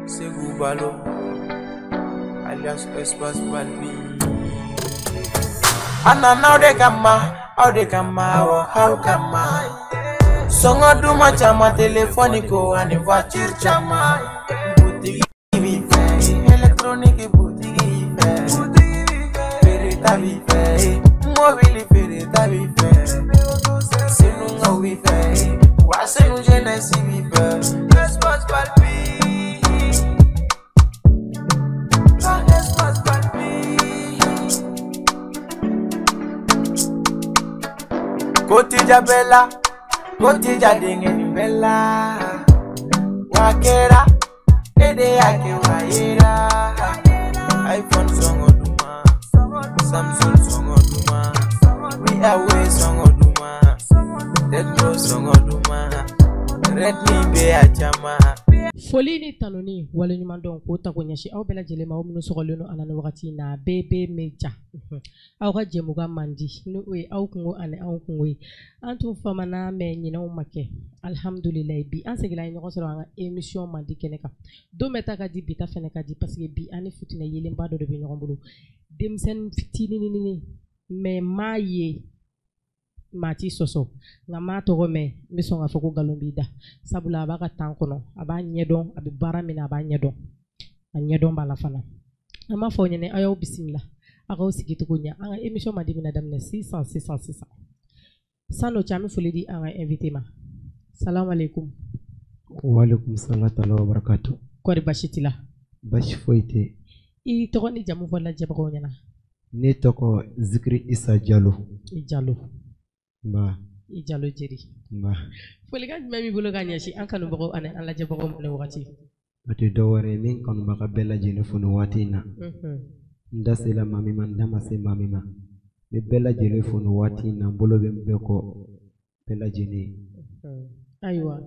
Ségou Balo, alias Espace Balbi. A nana aw de kama, aw de kama, awɔ aw kama. Sɔngɔ duman caman, telefɔni ko ani voiture caman. Butigi b'i fɛ, électronique butigi b'i fɛ. Feereta b'i fɛ, mobili feereta b'i fɛ. Senukaw b'i fɛ, wa Senu jeunesse b'i fɛ. Espace Balbi. Ah, Espace Balbi. Kotija bɛɛ la, kotija denkɛnin bɛɛ la. Wa kɛra, e de y'a kɛ wa yera. iPhone sɔngɔ duman, Samsung sɔngɔ duman, Huawei sɔngɔ duman, Tecno sɔngɔ duman, Redmi bɛ a caman. Foli ni tanuni waleɲuman dɔn k'o ta k'o ɲɛsin aw bɛɛ lajɛlen ma, aw minnu sɔgɔlen don an na nin wagati in na BB Media, aw ka jɛmukan man di ni o ye aw kungo ani anw kungo ye. An tun famana mɛ ɲinɛw ma kɛ, alihamudulilayi. Bi an seginna an ye ɲɔgɔn sɔrɔ an ka émission man di kɛnɛ kan. Don bɛɛ ta ka di, bi ta fɛnɛ ka di, parce que bi an ni futinɛ yelenba dɔ de bɛ ɲɔgɔn bolo. Denmisɛnnin fitinin mɛ maa ye maa t'i sɔsɔ, nka maa tɔgɔ mɛn n bɛ sɔn k'a fɔ ko nkalon b'i da, sabula a b'a ka temps kɔnɔ, a b'a ɲɛdɔn, a bɛ baara min na a b'a ɲɛdɔn, a ɲɛdɔn b'a la fana. An b'a fɔ aw ɲɛna, aw y'aw bisimila, aw k'aw sigi cogo ɲɛ. An ka émission man di bɛna daminɛ sisan sisan sisan. San'o cɛ, an bɛ foli di an ka invité ma. Salamu aleykum. Waaleykum salam taala wa barakatu. Kɔri baasi t'i la? Baasi foyi tɛ. I tɔgɔ ni jamu fɔ lajɛbagaw ɲɛna. Ne tɔgɔ Zikiri Isa Jalo. I Jalo. Nba. I Jalo jeri. Nba. Folikan jumɛn b'i bolo ka ɲɛsin an kanubagaw ani an lajɛbagaw ma nin wagati? A tɛ dɔwɛrɛ ye, min kanubaga bɛɛ lajɛlen fo nin waati in na. N da sela maa min ma, n da ma se maa min ma. N bɛ bɛɛ lajɛlen fo nin waati in na, n bolo bɛ n bɛɛ kɔ bɛɛ lajɛlen. Ayiwa,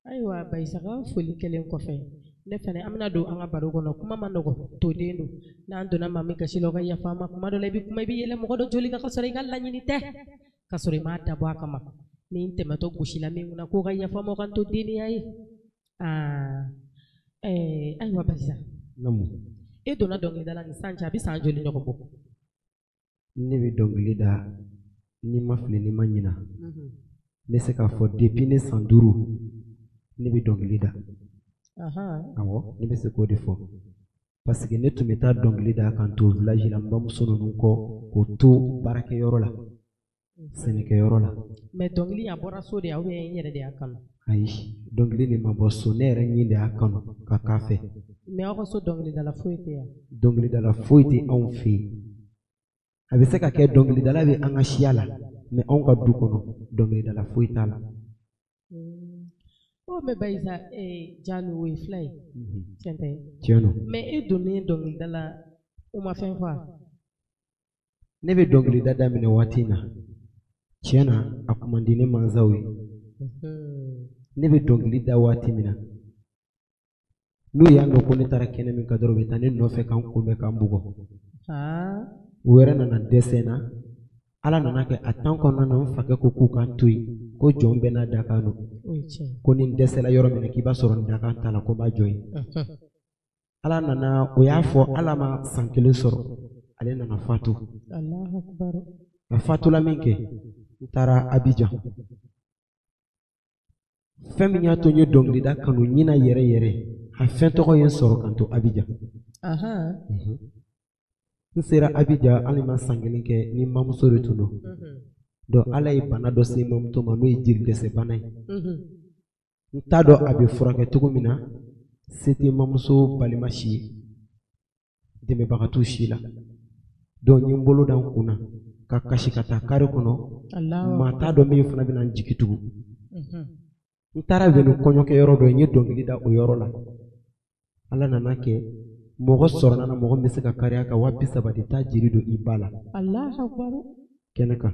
ayiwa Bayisa ka foli kɛlen kɔfɛ, ne fɛnɛ an bɛna don an ka baro kɔnɔ. Kuma ma nɔgɔ, toden don. N'an donna maa min gasi la, o ka yafa an ma. Kuma dɔ la i bɛ kuma, i bɛ yɛlɛ mɔgɔ dɔ joli kan ka sɔrɔ i ka laɲini tɛ, ka sɔrɔ i m'a dabɔ a kama. Ni n tɛmɛtɔ gosila min kunna, k'o ka yafa ma, o ka n to denya ye. Ayiwa Bayisa. Naamu. E donna dɔnkilida la ni san cɛ, a bɛ san joli ɲɔgɔn bɔ? Ne bɛ dɔnkili da, ni ma fili, ni ma ɲina. N bɛ se k'a fɔ depuis ne san 5 ne bɛ dɔnkili da. Awɔ, ne bɛ se k'o de fɔ. Parce que ne tun bɛ taa dɔnkili da ka n to village la, n bamuso ninnu kɔ, k'o to baarakɛyɔrɔ la, sɛnɛkɛyɔrɔ la. Mais dɔnkili a bɔra so de, ou bien i yɛrɛ de y'a kanu? Ayi, dɔnkili nin ma bɔ so, ne yɛrɛ ɲin de y'a kanu ka k'a fɛ. Mais aw ka so dɔnkilidala foyi tɛ yan? Dɔnkilidala foyi tɛ anw fɛ yen. A bɛ se ka kɛ dɔnkilidala bɛ an ka siya la, mais anw ka du kɔnɔ dɔnkilidala foyi t'a la. Oh, mais Bayisa, Jalo o ye fila ye. Tiɲɛ tɛ? Tiɲɛ don. Mais e donnen dɔnkilida la, u ma fɛn fɔ wa? Ne bɛ dɔnkilida daminɛ waati in na, tiɲɛ na a kun man di ne mansaw ye. Ne bɛ dɔnkili da waati min na, n'u y'a mɛn ko ne taara kɛnɛ min kan dɔrɔn, u bɛ taa ne nɔfɛ k'an kunbɛn k'an bugɔ. U yɛrɛ nana dɛsɛ n na. Ala nana kɛ a temps kɔnɔna na, n fakɛ ko k'u k'an to yen, ko jɔn bɛɛ n'a dakan don. Ko ni n dɛsɛla yɔrɔ min na, k'i b'a sɔrɔ n dakan t'a la, ko n b'a jɔ yen. Ala nana, o y'a fɔ, Ala ma san 1 sɔrɔ, ale nana fatu. A fatula min kɛ, n taara Abidjan. Fɛn min y'a to n ye dɔnkilida kanu ɲina yɛrɛ yɛrɛ, a fɛn tɔgɔ ye n sɔrɔ ka n to Abidjan. N sera Abidjan, hali ma san 1 kɛ, ni n bamuso de tun don. Donc Ala ye bana dɔ se n bamuso ma, n'o ye jeli dɛsɛ bana ye. N t'a dɔn a bɛ furakɛ cogo min na, se tɛ n bamuso balima si ye, dɛmɛbaga t'u si la. Donc n ye n bolo da n kun na ka kasi ka taa kare kɔnɔ, maa t'a dɔn min fana bɛna n jigi tugu. N taara bɛn ni kɔɲɔkɛyɔrɔ dɔ ye, n ye dɔnkili da o yɔrɔ la. Ala nana kɛ mɔgɔ sɔrɔ na, mɔgɔ min bɛ se ka kariya ka 30,000 de taa jeli don i ba la. Kɛnɛ kan.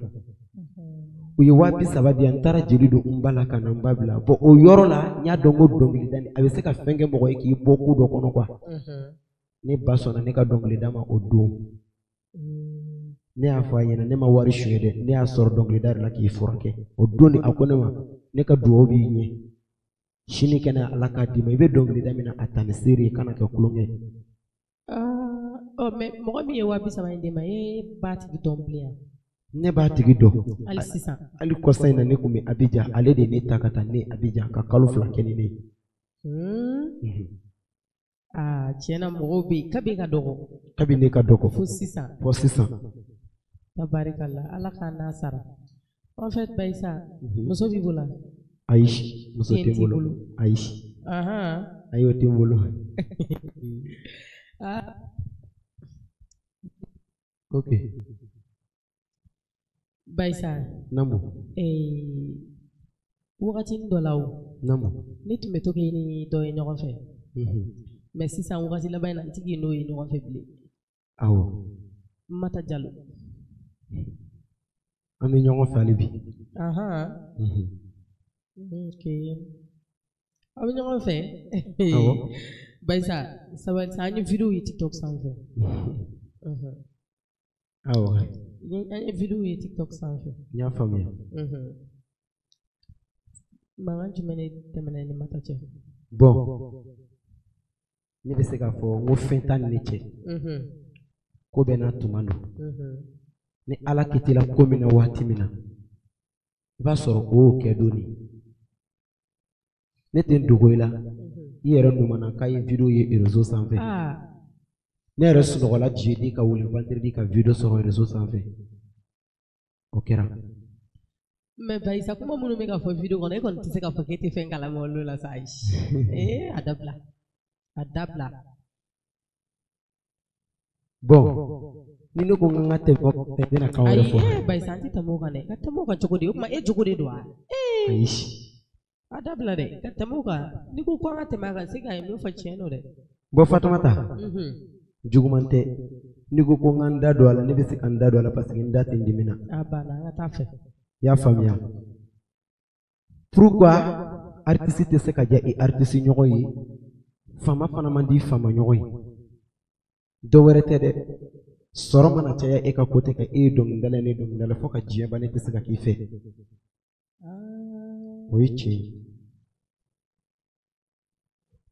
U ye 30,000 di yan, n taara jeli don n ba la ka na n ba bila. Bon, o yɔrɔ la, n y'a dɔn ko dɔnkilida nin, a bɛ se ka fɛn kɛ mɔgɔ ye k'i bɔ ko dɔ kɔnɔ quoi. Ne ba sɔnna ne ka dɔnkilida ma o don. Ne y'a fɔ a ɲɛna, ne ma wari suɲɛ dɛ, ne y'a sɔrɔ dɔnkilida de la k'i furakɛ. O don de a ko ne ma, ne ka duwawu b'i ɲɛ. Sini kɛnɛ Ala k'a d'i ma, i bɛ dɔnkili da min na a ta ni seere ye, kana kɛ kulonkɛ ye. Ɔ mais mɔgɔ min ye 30 000 in d'e ma, e b'a tigi dɔn bilen wa? Ne b'a tigi dɔn. Hali sisan? Hali kɔsa in na ne tun bɛ Abidjan, ale de ye ne ta ka taa ne Abidjan ka kalo 2 kɛ ni ne ye. Aa tiɲɛ na mɔgɔw bɛ yen kabi ka dɔgɔ. Kabi ne ka dɔgɔ. Fo sisan. Fo sisan. Tabarikala, Ala k'an n'a sara. En fait Bayisa, muso b'i bolo wa? Ayi, muso tɛ n bolo. Ayi. Ayi, o tɛ n bolo. Ok. Bayisa. Naamu. Wagatinin dɔ la o. Naamu. Ne tun bɛ to k'e ni dɔ ye ɲɔgɔn fɛ. Mais sisan wagati laban in na n tɛ k'i n'o ye ɲɔgɔn fɛ bilen. Awɔ. Mata Jalo. An bɛ ɲɔgɔn fɛ hali bi. Ok. Aw bɛ ɲɔgɔn fɛ? Awɔ. Bayisa, sabali sa, an ye vidéo ye TikTok sanfɛ. Awɔ. An ye vidéo ye TikTok sanfɛ. N y'a faamuya. Mankan jumɛn de tɛmɛna ni Mata cɛ? Bon, ne bɛ se k'a fɔ n ko fɛn t'a ni ne cɛ. Ko bɛɛ n'a tuma don. Ni Ala kitila ko min na waati min na, i b'a sɔrɔ o y'o kɛ don de. Ne tɛ n dogo i la, i yɛrɛ numana k'a ye vidéo ye réseau sanfɛ. Ne yɛrɛ sunɔgɔla jeudi ka wuli vendredi ka vidéo sɔrɔ réseau sanfɛ. O kɛra. Mais Bayisa, kuma minnu bɛ ka fɔ vidéo kɔnɔ, e kɔni tɛ se k'a fɔ k'e tɛ fɛn kalama olu la sa, ayi. Ee a dabila. A dabila. Bon, ni ne ko n ka tɛmɛ o kan, n bɛna kan wɛrɛ fɔ. Ayi, Bayisa, an tɛ tɛmɛ o kan dɛ. Ka tɛmɛ o kan cogo di? O tuma e jogo de don wa? Ayi. A dabila dɛ, ka tɛmɛ o kan. N'i ko ko an ka tɛmɛ a kan, se k'a ye min fɔ tiɲɛ don dɛ. Bon Fatumata, juguman tɛ. N'i ko ko n ka n da don a la, ne bɛ se ka n da don a la parce que n da tɛ n dimi na. A banna, an ka taa fɛ. I y'a faamuya? Pourquoi artiste tɛ se ka diya i artiste ɲɔgɔn ye, faama fana man di faama ɲɔgɔn ye? Dɔ wɛrɛ tɛ dɛ. Sɔrɔ mana caya e ka côté kan, e ye dɔnkilidala ye, ne ye dɔnkilidala, fo ka diɲɛ ban ne tɛ se ka k'i fɛ. O ye tiɲɛ ye.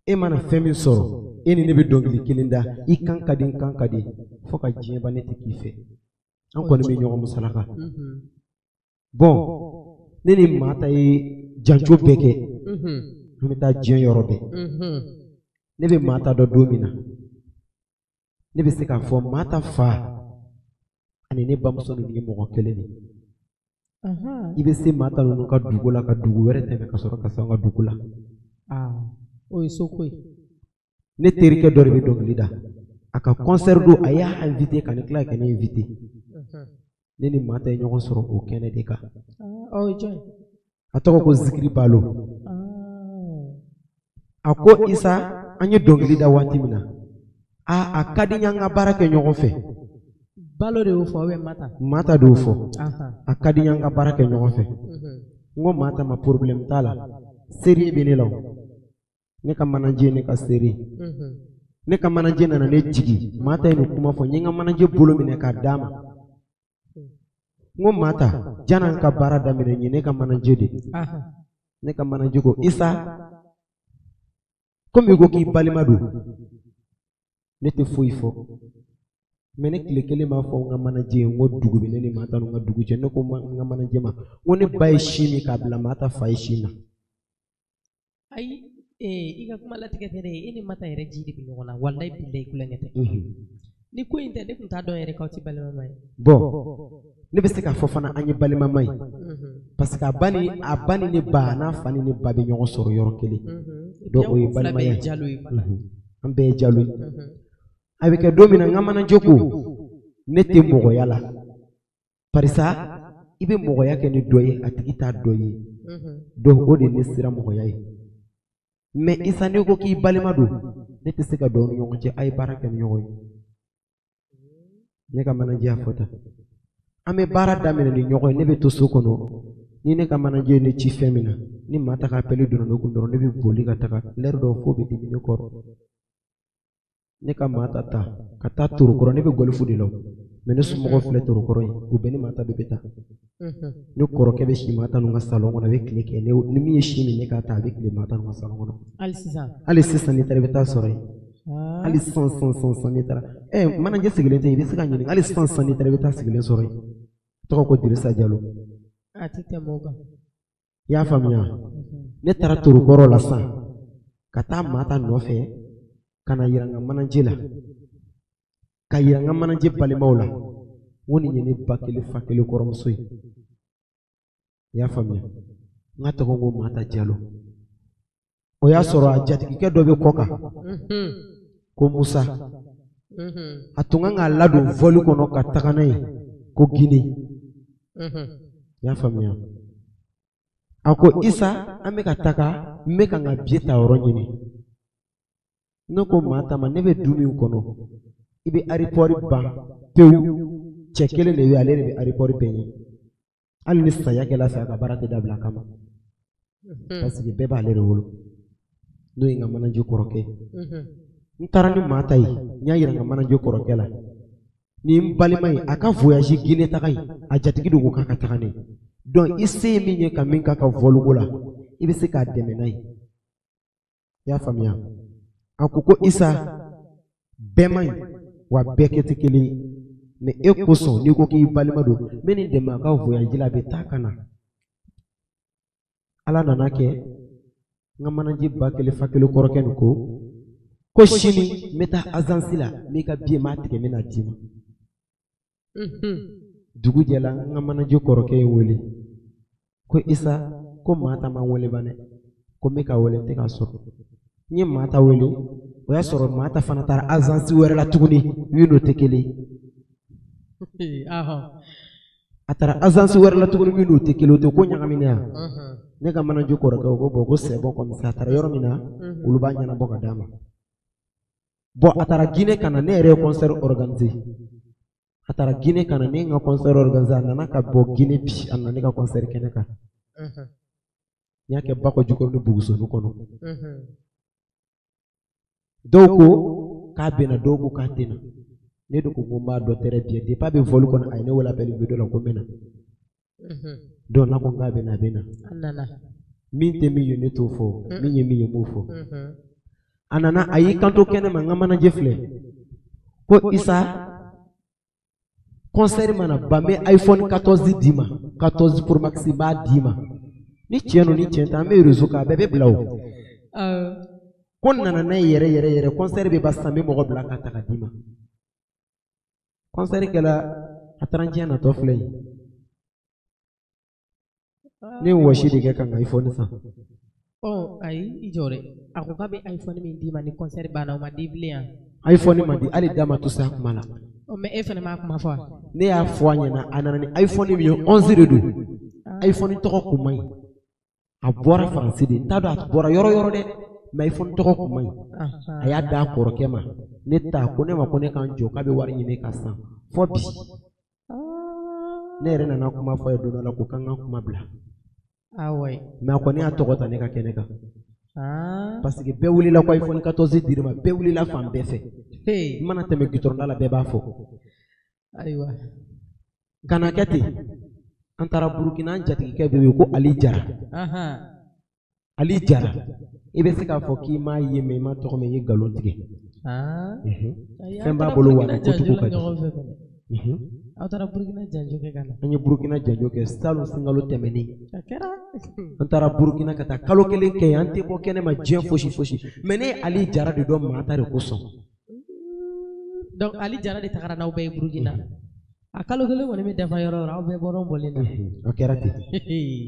E mana fɛn min sɔrɔ, e ni ne bɛ dɔnkili kelen da, i kan ka di, n kan ka di, fo ka diɲɛ ban ne tɛ k'i fɛ. An kɔni bɛ ɲɔgɔn musalaka. Bon, ne ni Mata ye janjo bɛɛ kɛ. An bɛ taa diɲɛ yɔrɔ bɛɛ. Ne bɛ Mata dɔn don min na, ne bɛ se k'a fɔ Mata fa ani ne bamuso ninnu ye mɔgɔ kelen de ye. I bɛ se Mata ninnu ka dugu la ka dugu wɛrɛ tɛmɛ ka sɔrɔ ka se an ka dugu la. O ye soko ye. Ne terikɛ dɔ de bɛ dɔnkili da. A ka concert don, a y'a invité ka ne tila ka ne invité. Ne ni Mata ye ɲɔgɔn sɔrɔ o kɛnɛ de kan. O ye jɔn ye? A tɔgɔ ko Zikiri Balo. A ko Isa, an ye dɔnkili da waati min na, a ka di n ye an ka baara kɛ ɲɔgɔn fɛ. Balo de y'o fɔ ou bien Mata? Mata de y'o fɔ. A ka di n ye an ka baara kɛ ɲɔgɔn fɛ. N ko Mata ma problème t'a la. Serie bɛ ne la o. Ne ka manager ne ka serie. Ne ka manager nana ne jigi. Mata ye nin kuma fɔ, n ye n ka manager bolo minɛ k'a d'a ma. N ko Mata, janni an ka baara daminɛ, nin ye ne ka manager de ye. Ne ka manager ko Isa, komi i ko k'i balima don, ne tɛ foyi fɔ. Mais ne tile kelen b'a fɔ n ka manager ye, n ko dugu bɛ ne ni Mata n'u ka dugu cɛ. Ne ko n ka manager ma, n ko ne ba ye sin min k'a bila Mata fa ye sin na. Ayi, i ka kuma latigɛ tɛ dɛ, e ni Mata yɛrɛ ji de bɛ ɲɔgɔn na, walayi bilayi kulonkɛ tɛ. Ni ko in tɛ, ne tun t'a dɔn yɛrɛ k'aw tɛ balimama ye. Bon, ne bɛ se k'a fɔ fana an ye balimama ye. Parce que a ba ni ne ba n'a fa ni ne ba bɛ ɲɔgɔn sɔrɔ yɔrɔ kelen. Donc o ye balimaya ye. An bɛɛ ye jalo ye. A bɛ kɛ don min na, n ka manager ko ne tɛ mɔgɔya la. Barisa i bɛ mɔgɔya kɛ ni dɔ ye, a tigi t'a dɔ ye. Donc o de ye ne sira mɔgɔya ye. Mais Isa, n'i ko k'i balima don, ne tɛ se ka don aw ni ɲɔgɔn cɛ, a ye baara kɛ ni ɲɔgɔn ye. Ne ka manager y'a fɔ tan. An bɛ baara daminɛ ni ɲɔgɔn ye, ne bɛ to so kɔnɔ. Ni ne ka manager ye ne ci fɛn min na, ni Mata ka appel donna ne kun dɔrɔn, ne bɛ boli ka taga. L'heure dɔw fo bɛ dimi ne kɔrɔ. Ne ka Mata ta ka taa Torokɔrɔ, ne bɛ golf de la. Mais ne somɔgɔw filɛ Torokɔrɔ ye, u bɛɛ ni Mata bɛɛ bɛ taa. Ne kɔrɔkɛ bɛ si Mata ninnu ka salon kɔnɔ, a bɛ tile kɛ. Ni min ye si min ne k'a ta, a bɛ tile Mata ninnu ka salon kɔnɔ. Hali sisan? Hali sisan n'i taara i bɛ taa sɔrɔ yen. Hali sisan sisan sisan sisan n'i taara, manager sigilen tɛ yen, i bɛ se ka ɲininka. Hali sisan sisan n'i taara i bɛ taa sigilen sɔrɔ yen. Tɔgɔ ko Dirisa Jalo. A tɛ tɛmɛ o kan. I y'a faamuya? Ne taara Torokɔrɔ la sisan ka taa Mata nɔfɛ ka na yira n ka manager la, ka yira n ka manager balimaw la, n ko nin ye ne ba kelen fa kelen kɔrɔmuso ye. I y'a faamuya? N ka tɔgɔ ko Mata Jalo. O y'a sɔrɔ a jatigikɛ dɔ bɛ kɔ kan ko Musa. A tun kan k'a ladon vol kɔnɔ ka taga n'a ye ko Guinée. I y'a faamuya? A ko Isa, an bɛ ka taga, n bɛ ka n ka billet ta yɔrɔ ɲini. Ne ko Mata ma, ne bɛ du min kɔnɔ, i bɛ aéroport ban pewu, cɛ kelen de bɛ yen, ale de bɛ aéroport bɛɛ ɲɛ. Hali ni saya kɛla fɛ, a ka baara tɛ dabila a kama. Parce que bɛɛ b'ale de bolo. N'o ye n ka manager kɔrɔkɛ ye. N taara ni Mata ye, n y'a yira n ka manager kɔrɔkɛ la. Ni n balima ye, a ka voyage Guinée taga ye, a jatigi de ko k'a ka taga ne ye. Donc i se ye min ye ka min k'a ka vol ko la, i bɛ se k'a dɛmɛ n'a ye. I y'a faamuya? A ko ko Isa, bɛɛ man ɲi, wa bɛɛ kɛ tɛ kelen ye. Mais e kosɔn, n'i ko k'i balima don, n bɛ nin dɛmɛ a ka voyage la, a bɛ taa ka na. Ala nana kɛ, n ka manager ba kelen fa kelen kɔrɔkɛ nin ko ko sini n bɛ taa agence la, n b'i ka billet n b'a tigɛ, n bɛ na d'i ma. Dugu jɛla, n ka manager kɔrɔkɛ ye n wele ko Isa, ko Mata ma n wele ban dɛ, ko n bɛ ka wele, n tɛ k'a sɔrɔ. N ye Mata wele, o y'a sɔrɔ Mata fana taara agence wɛrɛ la tuguni min n'o tɛ kelen ye. A taara agence wɛrɛ la tuguni min n'o tɛ kelen ye, o tɛ ko ɲagaminen yan. Ne ka manager kɔrɔkɛ ko bon, ko c'est bon comme ça, a taara yɔrɔ min na, olu b'a ɲɛnabɔ ka d'a ma. Bon, a taara Guinée ka na, ne yɛrɛ ye concert organiser. A taara Guinée ka na, ne ye n ka concert organiser, a nana ka bɔ Guinée bi, a nana ne ka concert kɛnɛ kan. N y'a kɛ Bakɔjikɔrɔ ni Bugusoni kɔnɔ. Dɔw ko k'a bɛ na, dɔw ko k'a tɛ na. Ne de ko ko n b'a dɔn très bien. Depuis a bɛ vol kɔnɔ, a ye ne wele appel vidéo la ko n bɛ na. Donc n'a ko k'a bɛ na, a bɛ na. Min tɛ min ye, ne t'o fɔ. Min ye min ye, n b'o fɔ. A nana, a y'i kanto kɛnɛ ma, n ka manager filɛ. Ko Isa, concert mana ban, n bɛ iPhone 14 d'i ma, 14 Pro Max n b'a d'i ma. Ni tiɲɛ don, ni tiɲɛ tɛ, an bɛ réseau kan, a bɛɛ bɛ bila o. Ko n nana n'a ye yɛrɛ yɛrɛ yɛrɛ, concert bɛ ban sisan, n bɛ mɔgɔ bila ka ta ka d'i ma. Concert kɛla, a taara n diɲɛ natɔ filɛ yen. Ne ye wɔsi de kɛ ka n ka iPhone san. Ayi, i jɔ dɛ. A ko k'a bɛ iPhone min d'i ma ni concert banna, o ma di bilen yan. iPhone ma di, hali da ma to se a kuma la. Mais e fana m'a kuma fɔ wa? Ne y'a fɔ a ɲɛna, a nana ni iPhone min ye, 11 de don. iPhone tɔgɔ kun man ɲi. A bɔra Faransi de, n t'a dɔn a bɔra yɔrɔ yɔrɔ dɛ. Mais iPhone tɔgɔ kun man ɲi. A y'a d'a kɔrɔkɛ ma. Ne ta ko ne ma ko ne k'an jɔ k'a bɛ wari ɲini ka san. Fɔ bi. Ne yɛrɛ nana kuma fɔ a ye don dɔ la ko k'an ka kuma bila. Mais a kɔni y'a tɔgɔ ta ne ka kɛnɛ kan. Parce que bɛɛ wulila ko iPhone 14 dir'i ma, bɛɛ wulila fan bɛɛ fɛ. I mana tɛmɛ goudron da la, bɛɛ b'a fɔ. Ayiwa. Ka na kɛ ten, an taara Burukina, an jatigikɛ bɛ yen ko Ali Jara. Ali Jara, i bɛ se k'a fɔ k'i m'a ye, mais i m'a tɔgɔ mɛn, i ye nkalon tigɛ. Fɛn b'a bolo wa a kojugu ka di. Aw taara Burukina janjo kɛ ka na. An ye Burukina janjo kɛ salon sunkalo tɛmɛnen. A kɛra. An taara Burukina ka taa kalo kelen kɛ yen, an tɛ bɔ kɛnɛ ma diɲɛ fosi fosi. Mais ne ye Ali Jara de dɔn Mata de kosɔn. Donc Ali Jara de tagara n'aw bɛɛ ye Burukina. A kalo kelen kɔni bɛ dafa yɔrɔ o yɔrɔ, aw bɛɛ bɔra bɔlen na. O kɛra ten.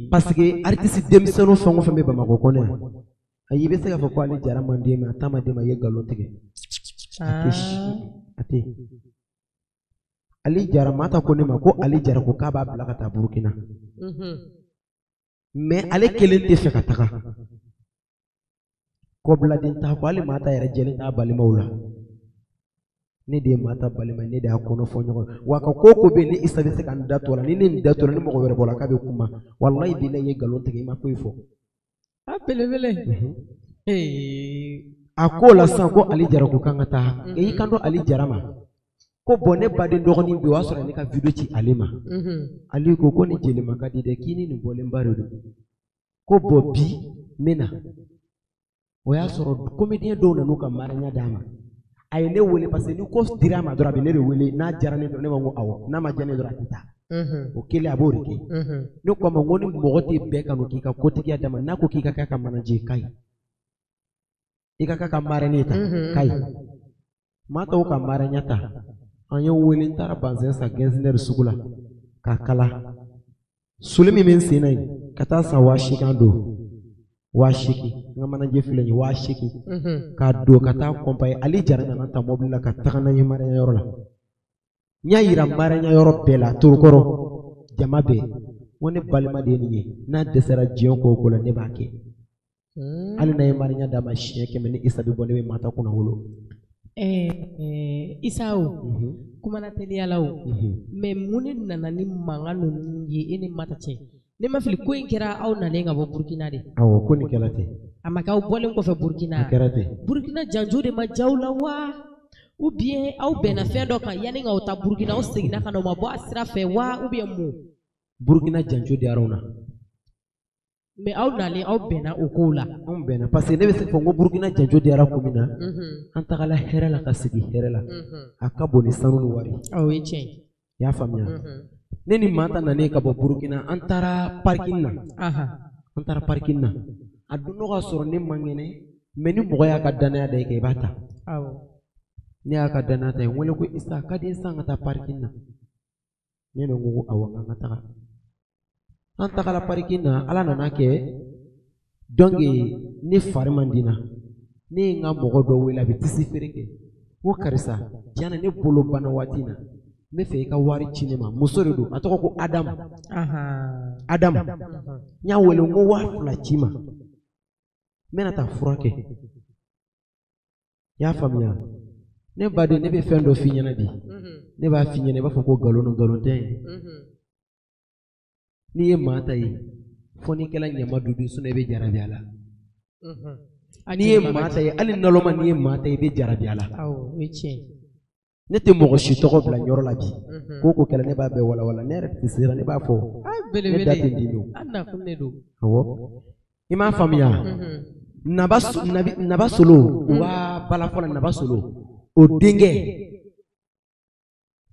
Parce que artiste denmisɛnnin fɛn o fɛn bɛ Bamakɔ kɔnɔ yan, ayi, i bɛ se k'a fɔ ko Ali Jara man d'e ma, a ta ma d'e ma, i ye nkalon tigɛ. A tɛ si, a tɛ. Ali Jara, Mata ko ne ma ko Ali Jara ko k'a b'a bila ka taa Burukina. Mais ale kelen tɛ fɛ ka taga. Kɔbiladen t'a kɔ, hali Mata yɛrɛ jɛlen t'a balimaw la. Ne de ye Mata balima ye, ne de y'a kɔnɔ fɔ ɲɔgɔn ye. Wa ka ko o ko bɛ yen, ni Isa bɛ se ka n da to a la, ni ne n da to a la, ni mɔgɔ wɛrɛ bɔra k'a bɛ kuma, walayi bilayi, i ye nkalon tigɛ, i ma foyi fɔ. A belebele. A ko la sisan ko Ali Jara ko k'an ka taa. E y'i kanto Ali Jara ma. Ko bon ne baden dɔgɔnin bɛ o y'a sɔrɔ ne ka video ci ale ma. Ale ko ko ni jelima ka di dɛ, k'i ni nin bɔlenba de don. Ko bon bi n bɛ na. O y'a sɔrɔ comédien dɔw nan'u ka maranya d'a ma. A ye ne wele parce que ni ko dira a ma dɔrɔn a bɛ ne de wele, n'a diyara ne dɔrɔn ne b'a fɔ ko awɔ, n'a ma diya ne dɔrɔn a tɛ taa. O kɛlen a b'o de kɛ. Ne ko a ma ko ni mɔgɔ tɛ bɛɛ kanu k'i ka kotigiya d'a ma, n'a ko k'i ka k'a ka manager k'a ye. I ka k'a ka marraine ta k'a ye. Maa tɔw ka marraine ta. An ye wele n taara bazin san gɛnzinɛri sugu la k'a kala. Suli min bɛ n sen na yen ka taa san 8000 don. 8000 n ka manager filɛ nin ye 8000 k'a don ka taa accompagner. Ale Jara nana ta mobili la ka taga n'a ye marraine yɔrɔ la. N y'a yira marraine yɔrɔ bɛɛ la Torokɔrɔ jama bɛɛ. N ko ne balima de ye nin ye, n'a dɛsɛra diɲɛ ko o ko la ne b'a kɛ. Hali n'a ye marraine d'a ma siɲɛ 100 ni Isa bɛ bɔ ne bɛ Mata kunna wolo. Isa o kumana teliya la o, mais mun de nana ni mankan ninnu ye e ni Mata cɛ? Ne ma fili ko in kɛra aw nalen ka bɔ Burukina de. Awɔ, ko nin kɛra ten. A ma kɛ aw bɔlen kɔfɛ Burukina. A kɛra ten. Burukina janjo de ma diya aw la wa? Ou bien aw bɛnna fɛn dɔ kan yanni k'aw taa Burukina, aw seginna ka na o ma bɔ a sira fɛ wa? Ou bien mun? Burukina janjo diyara anw na. Mais aw nalen aw bɛnna o kow la. Anw bɛnna parce que ne bɛ se k'a fɔ ko Burukina janjo diyara kun min na, an tagala hɛrɛ la ka segin hɛrɛ la. A ka bon ni sanu ni wari. Awɔ, o ye tiɲɛ ye. I y'a faamuya? Ne ni Mata nanen ka bɔ Burukina, an taara parking na. An taara parking na. A don dɔ ka sɔrɔ ne man kɛnɛ, mais ni mɔgɔ y'a ka danaya da i kan, i b'a ta. Ne y'a ka danaya ta, n wele ko Isa, ka di n san ka taa parking na. Ne de ko awɔ, n ka taga. An tagala parking na, Ala nana kɛ donc ne fari man di n na. Ne ye n ka mɔgɔ dɔ wele, a bɛ tisi feere kɛ. N ko karisa, tiɲɛ na ne bolo banna waati in na, n bɛ fɛ i ka wari ci ne ma. Muso de don, a tɔgɔ ko Adamu. Adamu. N y'a wele n ko 2000 ci ma. N bɛna taa fura kɛ. I y'a faamuya? Ne baden, ne bɛ fɛn dɔ f'i ɲɛna bi. Ne b'a f'i ɲɛna, i b'a fɔ ko nkalon don, nkalon tɛ. N'i ye maa ta ye, fo n'i kɛra ɲama dudu, sinon i bɛ jarabi a la. N'i ye maa ta ye, hali naloma n'i ye maa ta ye, i bɛ jarabi a la. Awɔ, o ye tiɲɛ ye. Ne tɛ mɔgɔ si tɔgɔ bila yɔrɔ la bi. Ko ko kɛra ne b'a bɛɛ walawala, ne yɛrɛ tɛ sera, ne b'a fɔ. Ne da tɛ n dimi o. An nakun de don. Awɔ. I m'a faamuya? Naba Solo, u b'a balafɔ la Naba Solo, o denkɛ.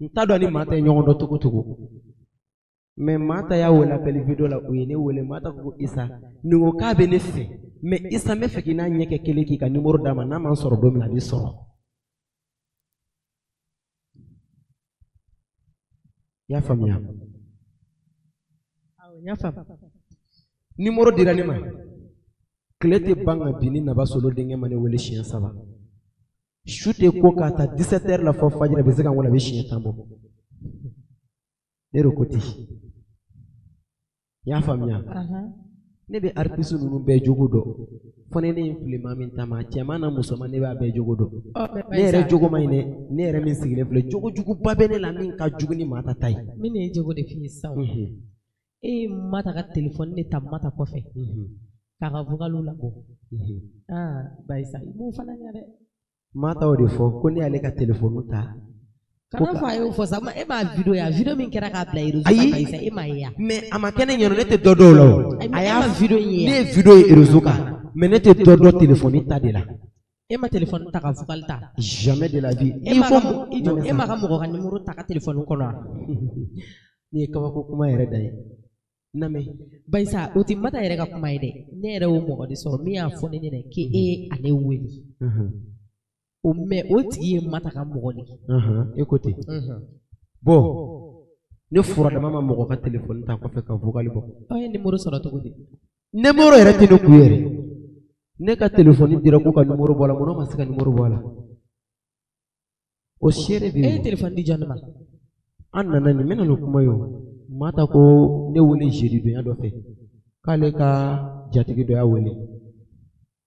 N t'a dɔn ni maa ta ye ɲɔgɔn dɔn cogo cogo. Mais Mata y'a wele appel vidéo la, u ye ne wele, Mata ko Isa, nin ko k'a bɛ ne fɛ, mais Isa n bɛ fɛ k'i n'a ɲɛ kɛ kelen k'i ka numéro d'a ma, n'a ma n sɔrɔ don min na a b'i sɔrɔ. I y'a faamuya? Awɔ, n y'a faamu. Numéro dira ne ma. Tile tɛ ban ka bin ni Naba Solo denkɛ ma ne wele siɲɛ 3. Su tɛ ko k'a ta 17 heures la fɔ fajiri, a bɛ se ka n wele, a bɛ siɲɛ 10 bɔ. Ne de ko ten. I y'a faamuya? Ne bɛ artiste ninnu bɛɛ jogo dɔn. Fo ni ne ye n fili maa min ta ma, a cɛman n'a musoman ne b'a bɛɛ jogo dɔn. Ne yɛrɛ jogo man ɲi dɛ. Ne yɛrɛ min sigilen filɛ, jogo juguba bɛ ne la min ka jugu ni maa ta ta ye. N bɛna e jogo de f'i ye sisan. E ye Mata ka téléphone de ta Mata kɔfɛ. K'a ka vocal labɔ. Bayisa, i b'o fana ɲɛ dɛ. Mata y'o de fɔ ko ne y'ale ka téléphone ta. Kana fɔ a y'o fɔ sa, e m'a vidéo ye a vidéo min kɛra k'a bila réseau kan Bayisa, e m'a ye wa? Mais a ma kɛ ne ɲɛna, ne tɛ dɔ dɔn o la o. A y'a vidéo in ye. Ne ye vidéo ye réseau kan, mais ne tɛ dɔ dɔn téléphone ta de la. E ma téléphone ta ka vocal ta? Jamais de la vie. E ma ka mɔgɔ ka numéro ta ka téléphone kɔnɔ wa? Nin ye kabako kuma yɛrɛ da ye. Namɛ. Bayisa, o tɛ Mata yɛrɛ ka kuma ye dɛ. Ne yɛrɛ y'o mɔgɔ de sɔrɔ min y'a fɔ ne ɲɛna k'e ye ale wele. O mais o tigi ye Mata ka mɔgɔ de ye. E ko ten. Bon, ne furadama ma mɔgɔ ka téléphone ta kɔfɛ ka vocal bɔ. Aw ye numéro sɔrɔ cogo di? Numéro yɛrɛ tɛ ne kun yɛrɛ. Ne ka téléphone dira k'u ka numéro bɔ a la, munna ma se ka numéro bɔ a la? O seere bɛ yen. E ye téléphone di jɔn ma? An nana nin, n bɛna nin kuma ye o. Mata ko ne wele jeudi donya dɔ fɛ k'ale ka jatigi dɔ y'a wele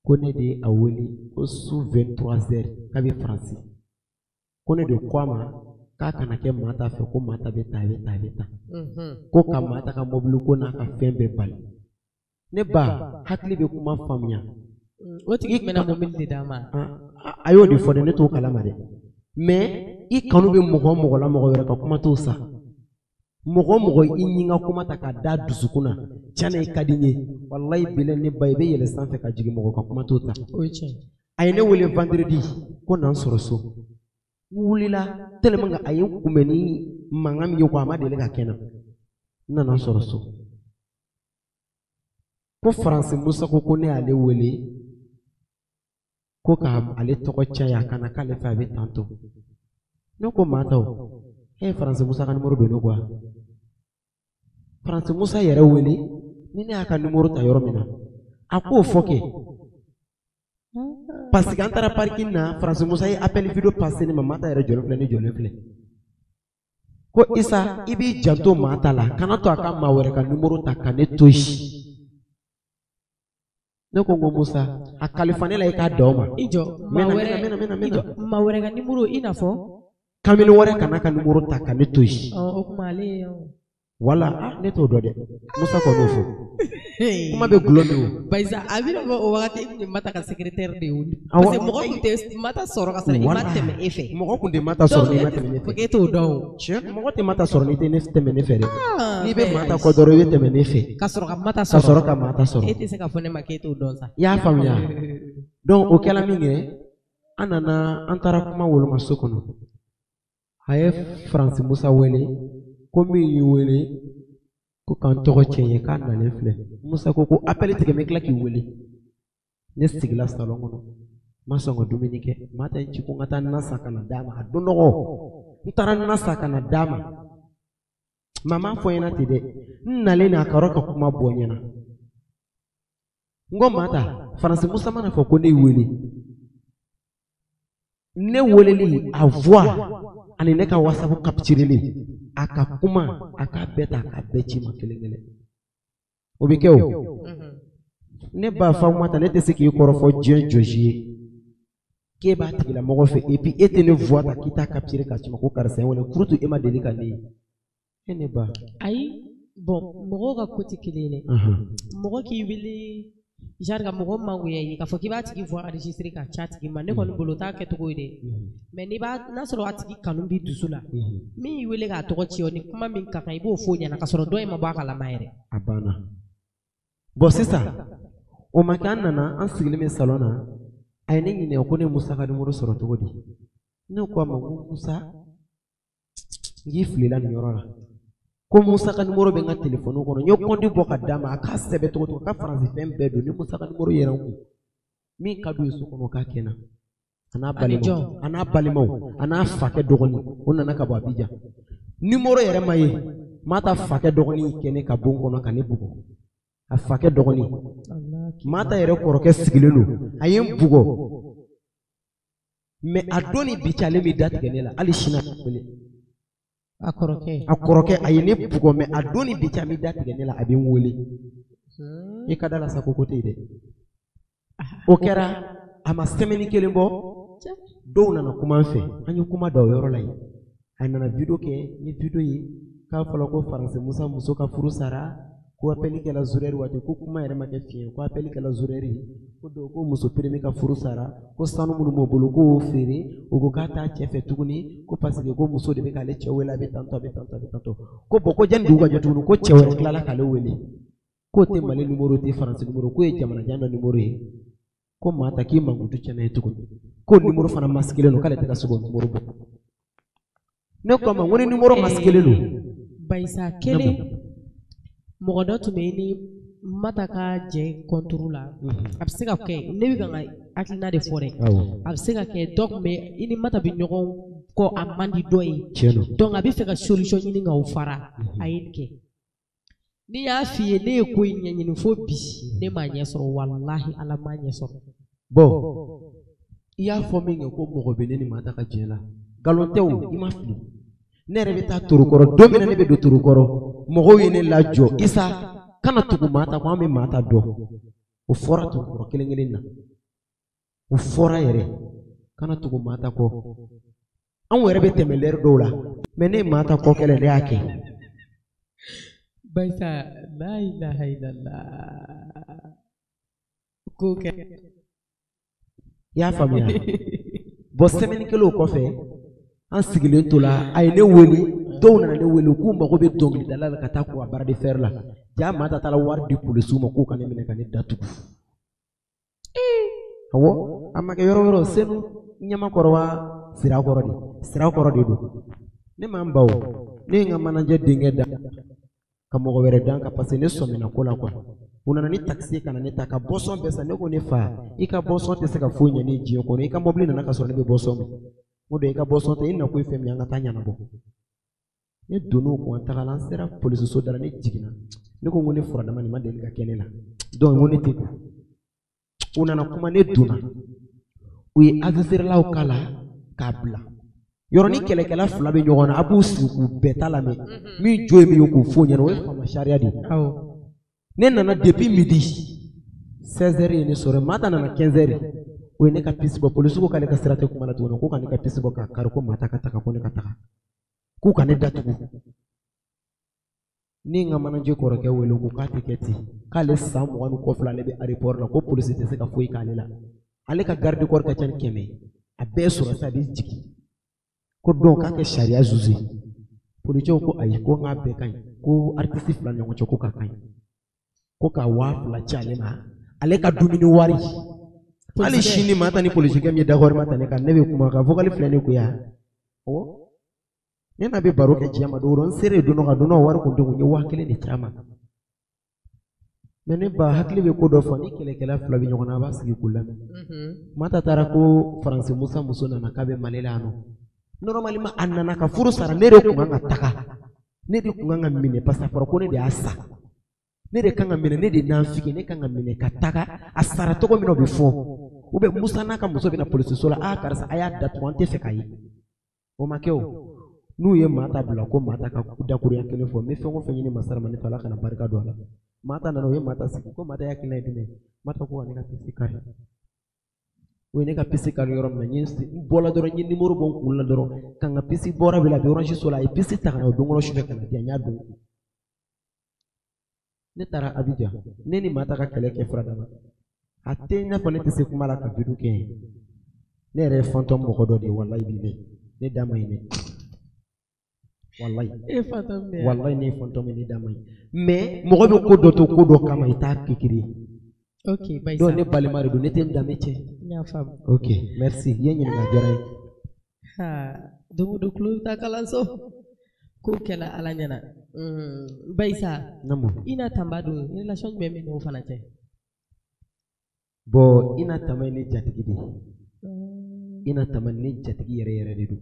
ko ne de ye a wele ko su 23 heures k'a bɛ Faransi ko ne de ko a ma k'a kana kɛ Mata fɛ ko Mata bɛ taa a bɛ taa a bɛ taa ko ka Mata ka mobili ko n'a ka fɛn bɛɛ bali. Ne ba hakili bɛ kuma faamuya. O tigi tun bɛna mobili de d'a ma. A y'o de fɔ dɛ, ne t'o kalama dɛ. Mais i kanu bɛ mɔgɔ o mɔgɔ la, mɔgɔ wɛrɛ ka kuma t'o sa. Mɔgɔ o mɔgɔ i ɲin ka kuma ta k'a da dusukun na, tiɲɛ na i ka di n ye, walayi bilayi ne ba, i bɛ yɛlɛ sanfɛ ka jigin, mɔgɔ ka kuma t'o ta. A ye ne wele vendredi ko na n sɔrɔ so. N wulila tellement que a ye n kunbɛn ni mankan min ye ko a ma deli ka kɛ n na. N nana n sɔrɔ so. Ko Faransi Musa ko ko ne y'ale wele ko k'ale tɔgɔ caya ka na k'ale fɛ a bɛ tantɔ. Ne ko maa ta o, e ye Faransi Musa ka nimoro don ne quoi. Faransi Musa yɛrɛ wele ni ne y'a ka nimoro ta yɔrɔ min na, a k'o fɔ kɛ. Parce que an taara parking na, Faransi Musa ye appel vidéo passé ne ma, Mata yɛrɛ jɔlen filɛ, ne jɔlen filɛ. Ko Isa, i b'i janto maa ta la, kana to a ka maa wɛrɛ ka nimoro ta ka ne to yen. Ne ko n ko Musa, a kalifa ne la i k'a da o ma. I jɔ, maa wɛrɛ ka nimoro i n'a fɔ? Kamalen wɛrɛ kana ka nimoro ta ka ne to yen. O kuma ale ye. Wala, ne t'o dɔn dɛ. Musa kɔni y'o fɔ. Kuma bɛ gulɔ min o. Bayisa, a bɛna fɔ o wagati i tun ye Mata ka secrétaire de ye o. Parce que mɔgɔ tun tɛ Mata sɔrɔ ka sɔrɔ i ma tɛmɛ e fɛ. Mɔgɔ tun tɛ Mata sɔrɔ n'i ma tɛmɛ ne fɛ. E t'o dɔn o. Tiɲɛ, mɔgɔ tɛ Mata sɔrɔ n'i tɛ ne tɛmɛ ne fɛ dɛ. N'i bɛ Mata kɔ dɔrɔn i bɛ tɛmɛ ne fɛ. Ka sɔrɔ ka Mata sɔrɔ. Ka sɔrɔ ka Mata sɔrɔ. E tɛ se ka fɔ ne ma k'e t'o dɔn sa. I y'a faamuya. Donc o kɛla min kɛ, an nana an taara kuma woloma so kɔnɔ. A ye Faransi Musa wele ko min y'i wele ko k'an tɔgɔ tiɲɛ ye k'a nalen filɛ. Musa ko ko appel tigɛ n bɛ tila k'i wele. Ne sigila salon kɔnɔ, n ma sɔn ka dumuni kɛ. Mata ye n ci ko n ka taa na san ka na d'a ma, a don nɔgɔ. N taara na san ka na d'a ma. Maa m'a fɔ n ɲɛna ten dɛ. N nalen n'a kɔrɔ ka kuma bɔ n ɲɛna. N ko Mata, Faransi Musa mana fɔ ko ne y'i wele. Ne weleli a voix ani ne ka WhatsApp captureli a ka kuma a k'a bɛɛ ta k'a bɛɛ ci ma kelen kelen. O bɛ kɛ o. Ne ba Faatumata, ne tɛ se k'i kɔrɔfɔ diɲɛ jɔsi ye k'e b'a tigilamɔgɔ fɛ et puis e tɛ ne voix ta k'i t'a capturer k'a ci ma ko karisa ye wele kurutu e ma deli ka ne ye. E ne ba. Ayi, bon, mɔgɔw ka ko tɛ kelen ye dɛ. Mɔgɔ k'i wele genre ka mɔgɔ mangoya ye k'a fɔ k'i b'a tigi voix enregistrer k'a ci a tigi ma, ne kɔni bolo o t'a kɛcogo ye dɛ. Mais n'i b'a n'a sɔrɔ a tigi kanu b'i dusu la, min y'i wele k'a tɔgɔ ci o ni kuma min ka kan i b'o f'o ɲɛna k'a sɔrɔ dɔ in ma bɔ a kalama yɛrɛ. A banna. Bon sisan o ma kɛ, an nana an sigilen bɛ salon na, a ye ne ɲininka ko ne Musa ka nimoro sɔrɔ cogo di. Ne ko a ma ko Musa, n k'i filila nin yɔrɔ la. Ko Musa ka nimoro bɛ n ka telefɔni kɔnɔ, n ye kɔnti bɔ ka d'a ma, a k'a sɛbɛn cogo cogo, a ka faransi fɛn bɛɛ don, ni Musa ka nimoro yɛrɛ n kun. Min ka d'u ye so kɔnɔ o k'a kɛ n na. A n'a balimaw, a n'a balimaw, a n'a fakɛ dɔgɔnin, o nana ka bɔ Abijan. Nimoro yɛrɛ ma ye, Mata fakɛ dɔgɔnin kɛ ne ka bon kɔnɔ ka ne bugɔ. A fakɛ dɔgɔnin, Mata yɛrɛ kɔrɔkɛ sigilen don, a ye n bugɔ. Mais a don ni bi cɛ ale m'i da tigɛ ne la, hali sini a tɛ wele. A kɔrɔkɛ. A kɔrɔkɛ a ye ne bugɔ, mais a don ni bi cɛ a m'i da tigɛ ne la, a bɛ n wele. I ka da la sa ko ko tɛ yen dɛ. O kɛra a ma semaine kelen bɔ, dɔw nana kuma an fɛ, an ye kuma da o yɔrɔ la yen. A nana vidéo kɛ, ni vidéo ye k'a fɔra ko Faransi Musa muso ka furu sara, ko appel kɛla zéro heure waati, ko kuma yɛrɛ ma kɛ fiɲɛ, ko appel kɛla zéro heure, ko dɔw ko muso premier ka furu sara, ko sanu minnu b'o bolo k'o feere, o ko k'a t'a cɛ fɛ tuguni, ko parce que ko muso de bɛ k'ale cɛ wele, a bɛ tantɔ, a bɛ tantɔ, a bɛ tantɔ. Ko bon ko janni dugu ka jɛ tuguni, ko cɛ wɛrɛ tilala k'ale wele, k'o tɛ Mali numéro tɛ Faransi numéro, k'o ye jamanajan dɔ numéro ye, ko maa ta k'i mankutu tiɲɛna ye tuguni, k'o numéro fana masqué don, k'ale tɛ ka se k'o numéro bɔ. Ne ko a ma n ko ni numéro masqué don. Bayisa kelen mɔgɔ dɔ tun bɛ ni Mata ka jɛ contre la, a bɛ se ka kɛ ne bɛ ka n ka hakilina de fɔ dɛ, a bɛ se ka kɛ dɔ tun bɛ i ni Mata bɛ ɲɔgɔn kɔ, a man di dɔ ye, donc a bɛ fɛ ka solution ɲini k'aw fara, a ye nin kɛ. N'i y'a f'i ye ne ye ko in ɲɛɲini fo bi ne m'a ɲɛ sɔrɔ, walahi Ala m'a ɲɛ sɔrɔ. Bon i y'a fɔ min kɛ ko mɔgɔ bɛ ne ni Mata ka jɛ la, nkalon tɛ o, i ma fili. Ne yɛrɛ bɛ taa Torokɔrɔ don min na ne bɛ don Torokɔrɔ, mɔgɔw ye ne lajɔ, Isa kana tugu Mata kɔ, an bɛ Mata dɔn. O fɔra Torokɔrɔ kelen kelen na, o fɔra yɛrɛ, kana tugu Mata kɔ. Anw yɛrɛ bɛ tɛmɛ lɛri dɔw la, mais ne ye Mata kɔ kɛlɛ, ne y'a kɛ. Bayisa, la ilaha illallah, ko kɛ. I y'a faamuya? Bon semaine kelen o kɔfɛ, An sigilen to la, a ye ne wele, dɔw nana ne wele k'u mago bɛ dɔnkilidala la ka taa k'u ka bras de fer la. Ja Mata taara wari di polisiw ma k'u ka ne minɛ ka ne datugu. Awɔ, a ma kɛ yɔrɔ wɛrɛ, Senu ɲamakɔrɔ wa Sirakɔrɔ de, Sirakɔrɔ de don. Ne ma n ban o, ne ye n ka manager denkɛ da ka mɔgɔ wɛrɛ dan kan parce que ne sɔmina ko la quoi. U nana ni taxi ka na ne ta ka boisson bɛɛ san. Ne ko ne fa, i ka boisson tɛ se ka foyi ɲɛ ne ye diɲɛ kɔnɔ, i ka mobili nana ka sɔrɔ ne bɛ boisson min. N ko i ka boisson tɛ, i nako ye fɛn min ye, an ka taa ɲɛnabɔ. Ne donn'o kun, an tagala, an sera polisiso da la, ne jiginna. Ne ko n ko ne furadama nin ma deli ka kɛ ne la, donc n ko ne tɛ don. U nana kuma, ne donna. U ye aviserlaw k'a la k'a bila. Yɔrɔ ni kɛlɛkɛla fila bɛ ɲɔgɔn na, a b'u sigi k'u bɛɛ ta lamɛn. Min jo ye min ye k'o f'o ɲɛna, o ye faama sariya de ye. Ne nana depuis midi 16h ye ne sɔrɔ, Mata nana 15h. O ye ne ka puce bɔ, polisi ko k'ale ka sira tɛ kuma la tuguni, ko ka ne ka puce bɔ k'a kari, ko Mata ka taga, ko ne ka taga. K'u ka ne datugu. Ne ye n ka manager kɔrɔkɛ wele ko k'a tɛ kɛ ten, k'ale san 20 ni kɔ fila ale bɛ aéroport la, ko polisi tɛ se ka foyi k'ale la. Ale ka garde corps ka ca ni 100 ye, a bɛɛ sɔrɔ sisan a bɛ jigin. Ko donc k'a kɛ sariya juge ye. Policiers ko ayi, ko n k'a bɛɛ ka ɲi, ko artiste fila ni ɲɔgɔn cɛ ko k'a ka ɲi. Ko ka 2000 ci ale ma, ale ka dumuni wari. Hali sini Mata ni polisikɛ min ye d'accord ma ta ne kan, ne bɛ kuma ka vocal filɛ ne kun yan. Awɔ. Ne n'a bɛ baro kɛ diɲɛ ma don o don, n sere don dɔ ka don dɔ wari kun tɛ kun, n ye 1000 de ci a ma. Mais ne ba hakili bɛ ko dɔ fɔ, ni kɛlɛkɛla fila bɛ ɲɔgɔn na, a b'a sigi k'u lamɛn. Mata taara ko Faransi Musa muso nana k'a bɛ Mali la yan nɔ. Normalement a nana ka furu sara, ne de kun kan ka taga. Ne de kun kan ka minɛ parce que a fɔra ko ne de y'a sa. Ne de kan ka minɛ, ne de nanfigi, ne kan ka minɛ ka taga. A sara cogo min na o bɛ fɔ. Ou bien Musa n'a ka muso bɛ na polisiso la, ah karisa a y'a datugu an tɛ fɛ k'a ye. O ma kɛ o. N'u ye Mata bila ko Mata ka dakurunya kelen fɔ, n bɛ fɛn o fɛn ɲini masa ramani fɛ, Ala kana barika don a la. Mata nana, u ye Mata sigi, ko Mata hakilina ye jumɛn ye? Mata ko ka ne ka puce kari. U ye ne ka puce kari yɔrɔ min na, n bɔra dɔrɔn, n ye numéro bɔ n kun la dɔrɔn, ka n ka puce bɔra wele, a bɛ orange so la, a ye puce ta ka na o don kɔnɔ sufɛ ka na di yan, n y'a don. Ne taara Abidjan, ne ni Mata ka kɛlɛ kɛ furadama. A tɛ i n'a fɔ ne tɛ se kuma la ka vidéo kɛ yen. Ne yɛrɛ ye fantôme mɔgɔ dɔ de ye, walayi bilayi. Ne da man ɲi dɛ. Walayi. E fantôme de ye. Walayi ne ye fantôme ye, ne da man ɲi. Mais mɔgɔ bɛ ko dɔ to ko dɔ kama, i t'a kekere. Ok, Bayisa. Donc ne balima de don, ne tɛ n danbe tiɲɛ. N y'a faamu. Ok, merci. I ye ɲininka a diyara n ye. Ha, don o don tulo bɛ taa kalanso. Ko kɛla Ala ɲɛna. Bayisa. Naamu. I n'a Tanba dun, relation jumɛn bɛ n'o fana cɛ? Bon, i n'a Tanba ye ne jatigi de ye. I n'a Tanba ne jatigi yɛrɛ yɛrɛ de don.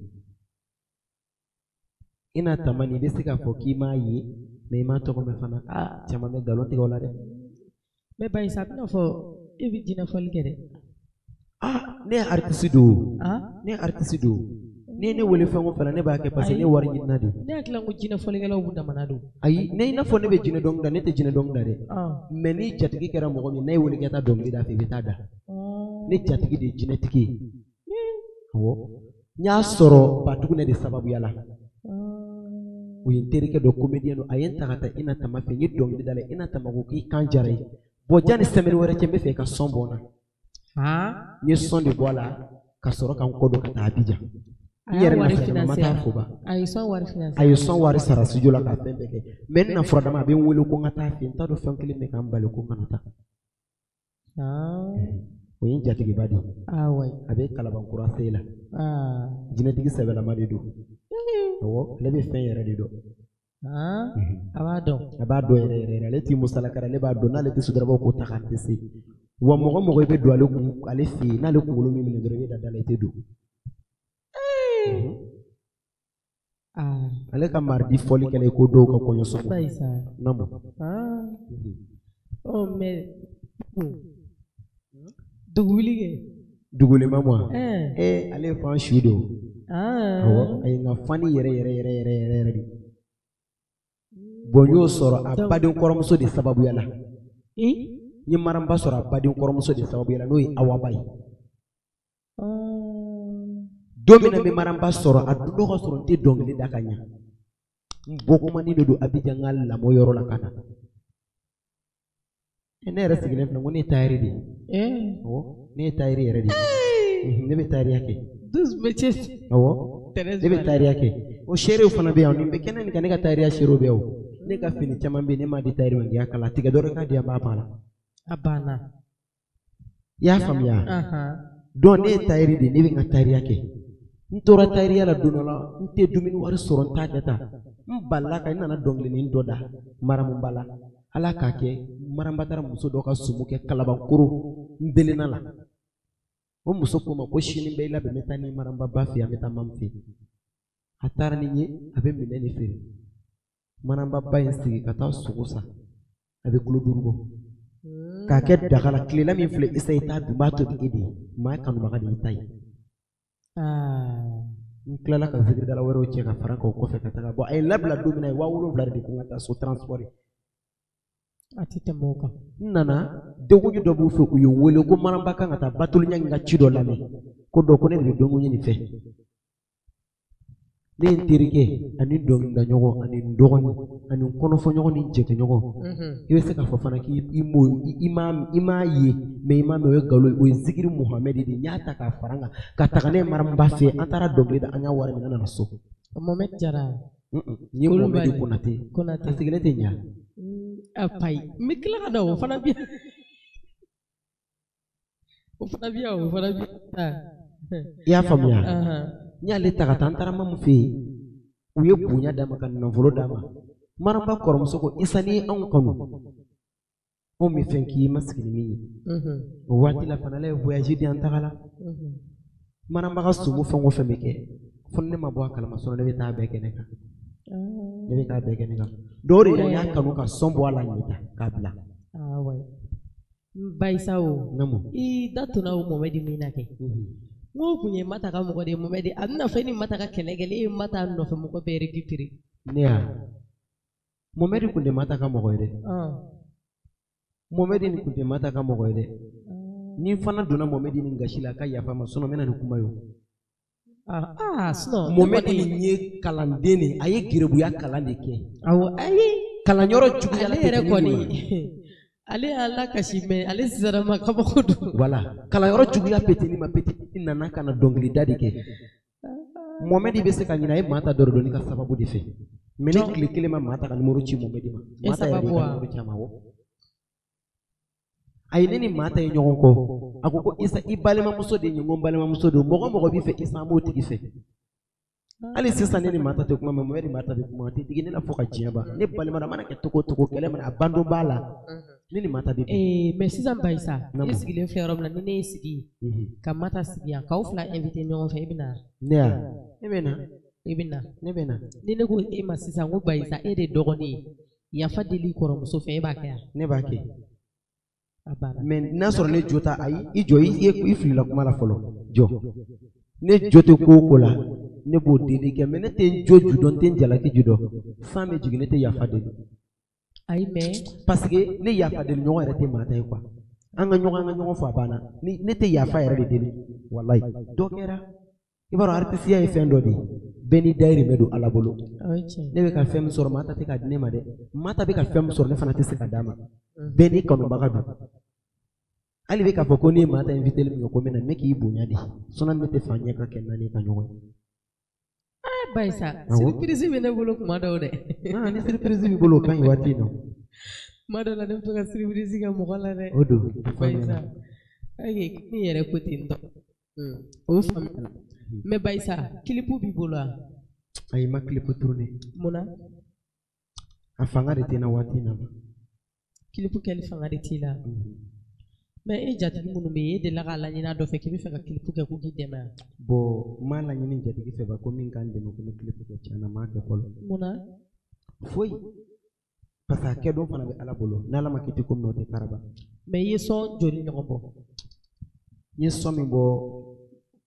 I n'a Tanba nin, i bɛ se k'a fɔ k'i m'a ye, mais i m'a tɔgɔ mɛn fana. Aa, caman bɛ nkalon tigɛ o la dɛ. Mais Bayisa, a bɛna fɔ e bɛ jinɛ fɔli kɛ dɛ. Ah, ne ye artiste don. Ah? Ne ye artiste don. Ni ye ne wele fɛn o fɛn na, ne b'a kɛ parce que ne ye wari ɲinina de. Ne hakili la ko jinɛ fɔlikɛlaw b'u damana don. Ayi, ne i n'a fɔ ne bɛ jinɛ dɔnkili da, ne tɛ jinɛ dɔnkili da dɛ. Mais ni jatigi kɛra mɔgɔ min, n'a ye wele k'i ka taa dɔnkili da fɛ, i bɛ taa da. Ne jatigi de ye jinɛtigi ye. Awɔ. N y'a sɔrɔ Batugunɛ de sababuya la. O ye n terikɛ dɔ comédien don, a ye n ta ka taa Ina Tama fɛ, n ye dɔnkili da la, Ina Tama ko k'i kan diyara n ye. Bon, janni semaine wɛrɛ cɛ, n bɛ fɛ i ka son bɔ n na. N ye son de bɔ a la ka sɔrɔ ka n kɔ don ka taa Abidjan. N yɛrɛ na fɛn ma taa fo ba. A ye son wari financer. A ye son wari sara studio la ka fɛn bɛɛ kɛ. Mais n na furadama a bɛ n wele ko n ka taa fɛ yen, n t'a dɔn fɛn kelen bɛ ka n bali ko n kana taa. O ye n jatigiba de ye. A bɛ Kalabankura se la. Jinɛtigi sɛbɛlama de don. Awɔ, ale bɛ fɛn yɛrɛ de dɔn. A b'a dɔn. A b'a dɔn yɛrɛ yɛrɛ yɛrɛ. Ale t'i musalakara, ale b'a dɔn n'ale tɛ sotaramaw ko ta k'a tɛ se. Wa mɔgɔ mɔgɔ i bɛ don ale kun, ale fɛ yen, n'ale kunkolo min minɛ dɔrɔn i bɛ da da la i tɛ don. Ale ka mardi fɔli kɛla i ko dɔw ka kɔɲɔso. Bayisa. Naamu. Oh mais dugu wuli kɛ. Duguli ma mɔ. Ale ye fan su don. Awɔ, a ye n ka fani yɛrɛ yɛrɛ yɛrɛ yɛrɛ yɛrɛ yɛrɛ de. Bon, n y'o sɔrɔ a baden kɔrɔmuso de sababuya la. N ye maranba sɔrɔ a baden kɔrɔmuso de sababuya la, n'o ye Awaba ye. Don min na n bɛ maranba sɔrɔ, a don dɔ ka sɔrɔ n tɛ dɔnkili da ka ɲa. N bɔkumanin de don Abidjan n ka lamɔ yɔrɔ la ka na. Ne yɛrɛ sigilen filɛ, n ko ne ye tayɛri de ye. Awɔ, ne ye tayɛri yɛrɛ de ye. Ne bɛ tayɛriya kɛ. 12 métiers. Awɔ, ne bɛ tayɛriya kɛ. O seerew fana bɛ yan, nin bɛ kɛnɛ nin kan, ne ka tayɛriya seerew bɛ yan o. Ne ka fini caman bɛ yen, ne m'a di tayɛri ma, k'i y'a kala, tigɛ dɔrɔn k'a di yan, b'a banna. A banna. I y'a faamuya? Donc ne ye tayɛri de ye, ne bɛ n ka tayɛriya kɛ. N tora tayɛriya la don dɔ la, n tɛ dumuni wari sɔrɔ, n t'a kɛ tan. N balila ka n nana dɔnkilinin dɔ da Maramuba la. Ala k'a kɛ Maramba taara muso dɔ ka sumu kɛ Kalabankoro n belenna la. O muso ko ma ko sini bɛɛ i labɛn, n bɛ taa ni Maramba ba fɛ yen, an bɛ taa mamu fɛ yen. A taara ni n ye, a bɛ minɛn de feere. Maramba ba in sigi ka taa sogo san, a bɛ kilo 5 bɔ. K'a kɛ daga la, tilela min filɛ Isa i t'a dun, n b'a tobi e de ye, maa kanubaga de y'i ta ye. N tilala ka zikiridala wɛrɛw cɛ ka fara kan o kɔfɛ ka taga. Bon, a ye labila don min na, a ye 7000 de di ko n ka taa so transport. A tɛ tɛmɛ o kan. N nana denkundi dɔ b'u fɛ, u ye n wele ko Maramba kan ka taa Batoli ɲangi ka ci dɔ lamɛn, ko dɔ ko ne de bɛ denkundi nin fɛ. Ne ye n terikɛ ani dɔnkilidaɲɔgɔn ani n dɔgɔnin ani n kɔnɔfɔɲɔgɔn ni n jɛkɛɲɔgɔn. I bɛ se k'a fɔ fana k'i m'a ye mais i m'a mɛn, o ye nkalon ye. O ye Zikiri Muhamɛdi de ye. N y'a ta k'a fara n kan ka taga ne ye Maramba fɛ, an taara dɔnkili da, an y'a wari minɛ, an nana so. Mohamed Jara. N ye Mohamed Konate. Konate. A sigilen tɛ ɲa. A payi. N bɛ tila ka na o fana bi. O fana bi yan, o fana bi yan. I y'a faamuya? N y'ale ta ka taa, an taara mamu fɛ yen. U ye bonya d'a ma ka nafolo d'a ma. Maramba kɔrɔmuso ko Isa n'i ye anw kanu, anw bɛ fɛn k'i ye, i ma sigi ni min ye. O waati la fana, ala ye voyage di an taga la. Maramba ka sumu fɛn o fɛn bɛ kɛ, fo ni ne ma bɔ a kalama, sinon ne bɛ taa bɛɛ kɛ ne kan. Ne bɛ taa bɛɛ kɛ ne kan. Dɔw de yɛrɛ y'a kanu ka sɔn bɔ a la ɲɛ ta k'a bila. Bayisa o, i da tonna o Mohamɛdi min na kɛ. N ko kun ye Mata ka mɔgɔ de ye, Mohamɛdi. A bɛna fɔ e ni Mata ka kɛlɛ kɛ, e ye Mata nɔfɛ mɔgɔ bɛɛ récupéré. Ne ya? Mohamɛdi kun tɛ Mata ka mɔgɔ ye dɛ. Mohamɛdi nin kun tɛ Mata ka mɔgɔ ye dɛ. Ni fana donna Mohamɛdi nin gasi la, a ka yafa ma, sinon n bɛ na ni kuma ye o. Sinon, Mohamɛdi nin ye kalanden de ye, a ye gerebuya kalan de kɛ. Awɔ, ayi. Kalanyɔrɔ juguya Ale yɛrɛ kɔni. Ale y'a lakasi mais ale sisan ma kabako don. Voilà, kalanyɔrɔ juguya petini ma petini nana ka na dɔnkilida de kɛ. Mohamɛdi bɛ se ka ɲinɛ, a ye Mata dɔ dɔn ne ka sababu de fɛ. Mais ne tile kelen ma Mata ka numéro ci Mohamɛdi ma. Mata yɛrɛ de ka numéro ci a ma, awɔ. A ye ne ni Mata ye ɲɔgɔn kɔ. A ko ko Isa i balimamuso de ye, n ko n balimamuso don. Mɔgɔ mɔgɔ b'i fɛ Isa, an b'o tigi fɛ. Hali sisan ne ni Mata tɛ kuma, mais Mohamɛdi Mata bɛ kuma. A tɛ digi ne la fo ka diɲɛ ban. Ne balima a mana kɛ cogo o cogo, kɛlɛ mana a bandon b'a la. Ne ni Mata bɛ bɛn. Mais sisan Bayisa, e sigilen filɛ yɔrɔ min na, ni ne ye sigi ka Mata sigi yan, k'aw fila invité ɲɔgɔn fɛ, e bɛ na? Ne ya? Ne bɛ na. E bɛ na? Ne bɛ na. Ni ne ko e ma sisan ko Bayisa, e de dɔgɔnin ye, yafa deli kɔrɔmuso fɛ, e b'a kɛ yan? Ne b'a kɛ. A banna. Mais n'a sɔrɔ ne jo ta, ayi, i jɔ, i filila kuma la fɔlɔ. Jɔ. Ne jo tɛ ko o ko la, ne b'o deli kɛ, mais ne tɛ n jo ju dɔn, n tɛ n jalaki ju dɔn. San bɛ jigin, ne tɛ yafa deli. Ayi, mais parce que ne yafa deli ɲɔgɔn yɛrɛ tɛ maa ta ye quoi. An ka ɲɔgɔn fɔ a banna. Ne tɛ yafa yɛrɛ de deli. Walayi. Dɔ kɛra. I b'a dɔn artisiya ye fɛn dɔ de ye. Bɛɛ n'i dayirimɛ don Ala bolo. Ne bɛ ka fɛn min sɔrɔ, maa ta tɛ k'a di ne ma dɛ. Maa ta bɛ ka fɛn min sɔrɔ, ne fana tɛ se ka d'a ma. Bɛɛ n'i kanubaga don. Hali bɛ k'a fɔ ko ne ye maa ta invité min kɛ ko n bɛ na, ne k'i bonya de. Sinon ne tɛ fa ɲɛ ka kɛ naani ka ɲɔgɔn ye. Bayisa, surprise bɛ ne bolo kuma dɔw dɛ. Ni surprise b'i bolo, o ka ɲi waati in na. Kuma dɔw la ne bɛ to ka surprise kɛ mɔgɔ la dɛ. O don. Bayisa, ok, ne yɛrɛ ko ten tɔ. O faamuyala. Mais Bayisa, clip b'i bolo wa? Ayi, n ma clip tourné. Munna? A fanga de tɛ n na waati in na. Clip kɛli fanga de t'i la. Mais e jatigi minnu bɛ yen, e delila k'a laɲini a dɔ fɛ k'i bɛ fɛ ka clip kɛ k'u k'i dɛmɛ wa? Bon, n m'a laɲini jatigi fɛ ba ko min k'an dɛmɛ ko n bɛ clip kɛ, tiɲɛ na n m'a kɛ fɔlɔ. Munna? Foyi. Parce que a kɛ don fana bɛ Ala bolo. N'Ala ma kɛ ten ko min na, o tɛ karaba. Mais i ye son joli ɲɔgɔn bɔ? N ye son min bɔ,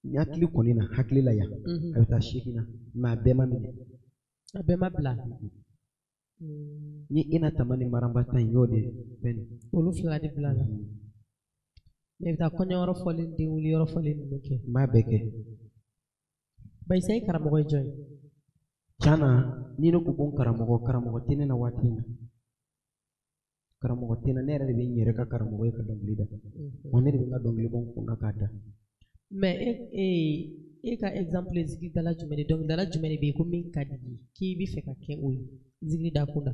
n hakili kɔni na, hakili la yan. A bɛ taa 8 na, mais a bɛɛ ma minɛ. A bɛɛ ma bila? N ye Ina Tama ni Maramba ta in, n y'o de fɛn. Olu fila de bila la. Mais i bɛ taa kɔɲɔyɔrɔ fɔlen, denwuli yɔrɔ fɔlen ninnu kɛ. N b'a bɛɛ kɛ. Bayisa, e karamɔgɔ ye jɔn ye? Tiɲɛ na, ni ne ko ko n karamɔgɔ, karamɔgɔ tɛ ne na waati in na. Karamɔgɔ tɛ n na, ne yɛrɛ de bɛ n yɛrɛ ka karamɔgɔ ye ka dɔnkili da. Wa ne de bɛ n ka dɔnkili bɔ n kun na k'a da. Mais e E ka exemple ye zikiridala jumɛn de ye, dɔnkilidala jumɛn de bɛ yen ko min ka di i ye k'i bɛ fɛ ka kɛ o ye zikiri da kun da?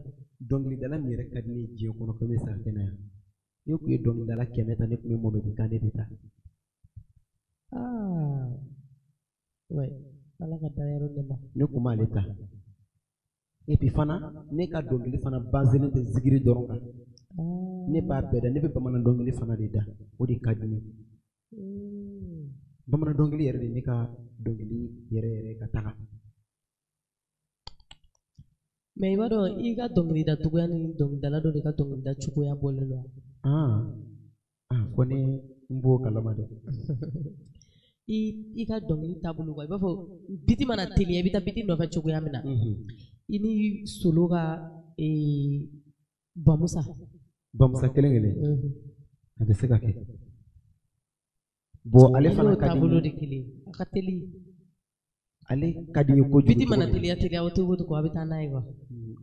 Dɔnkilidala min yɛrɛ ka di ne ye diɲɛ kɔnɔ ko n bɛ se ka kɛ n'a ye, ne tun ye dɔnkilidala 100 ta, ne tun bɛ Mohamed Kane de ta. Ah ouais, Ala ka dayɔrɔ nɛma. Ne tun b'ale ta. Et puis fana ne ka dɔnkili fana baselen tɛ zikiri dɔrɔn kan. Ne b'a bɛɛ da, ne bɛ bamanan dɔnkili fana de da, o de ka di ne ye. Bamanan dɔnkili yɛrɛ de ne ka dɔnkili yɛrɛ yɛrɛ ka taga. Mais i b'a dɔn i ka dɔnkilida cogoya ni dɔnkilidala dɔ de ka dɔnkilida cogoya bɔlen don. Ah, ko ne n b'o kalama dɛ. I ka dɔnkili taabolo quoi, i b'a fɔ biti mana teliya i bɛ taa biti nɔfɛ cogoya min na. I ni Solo ka Bamusa. Bamusa kelen kelen. A bɛ se ka kɛ. Bon ale fana ka di taabolo de kelen, a ka teli. Ale ka di n ye kojugu. Biti mana teliya teliya o cogo cogo a bɛ taa n'a ye quoi.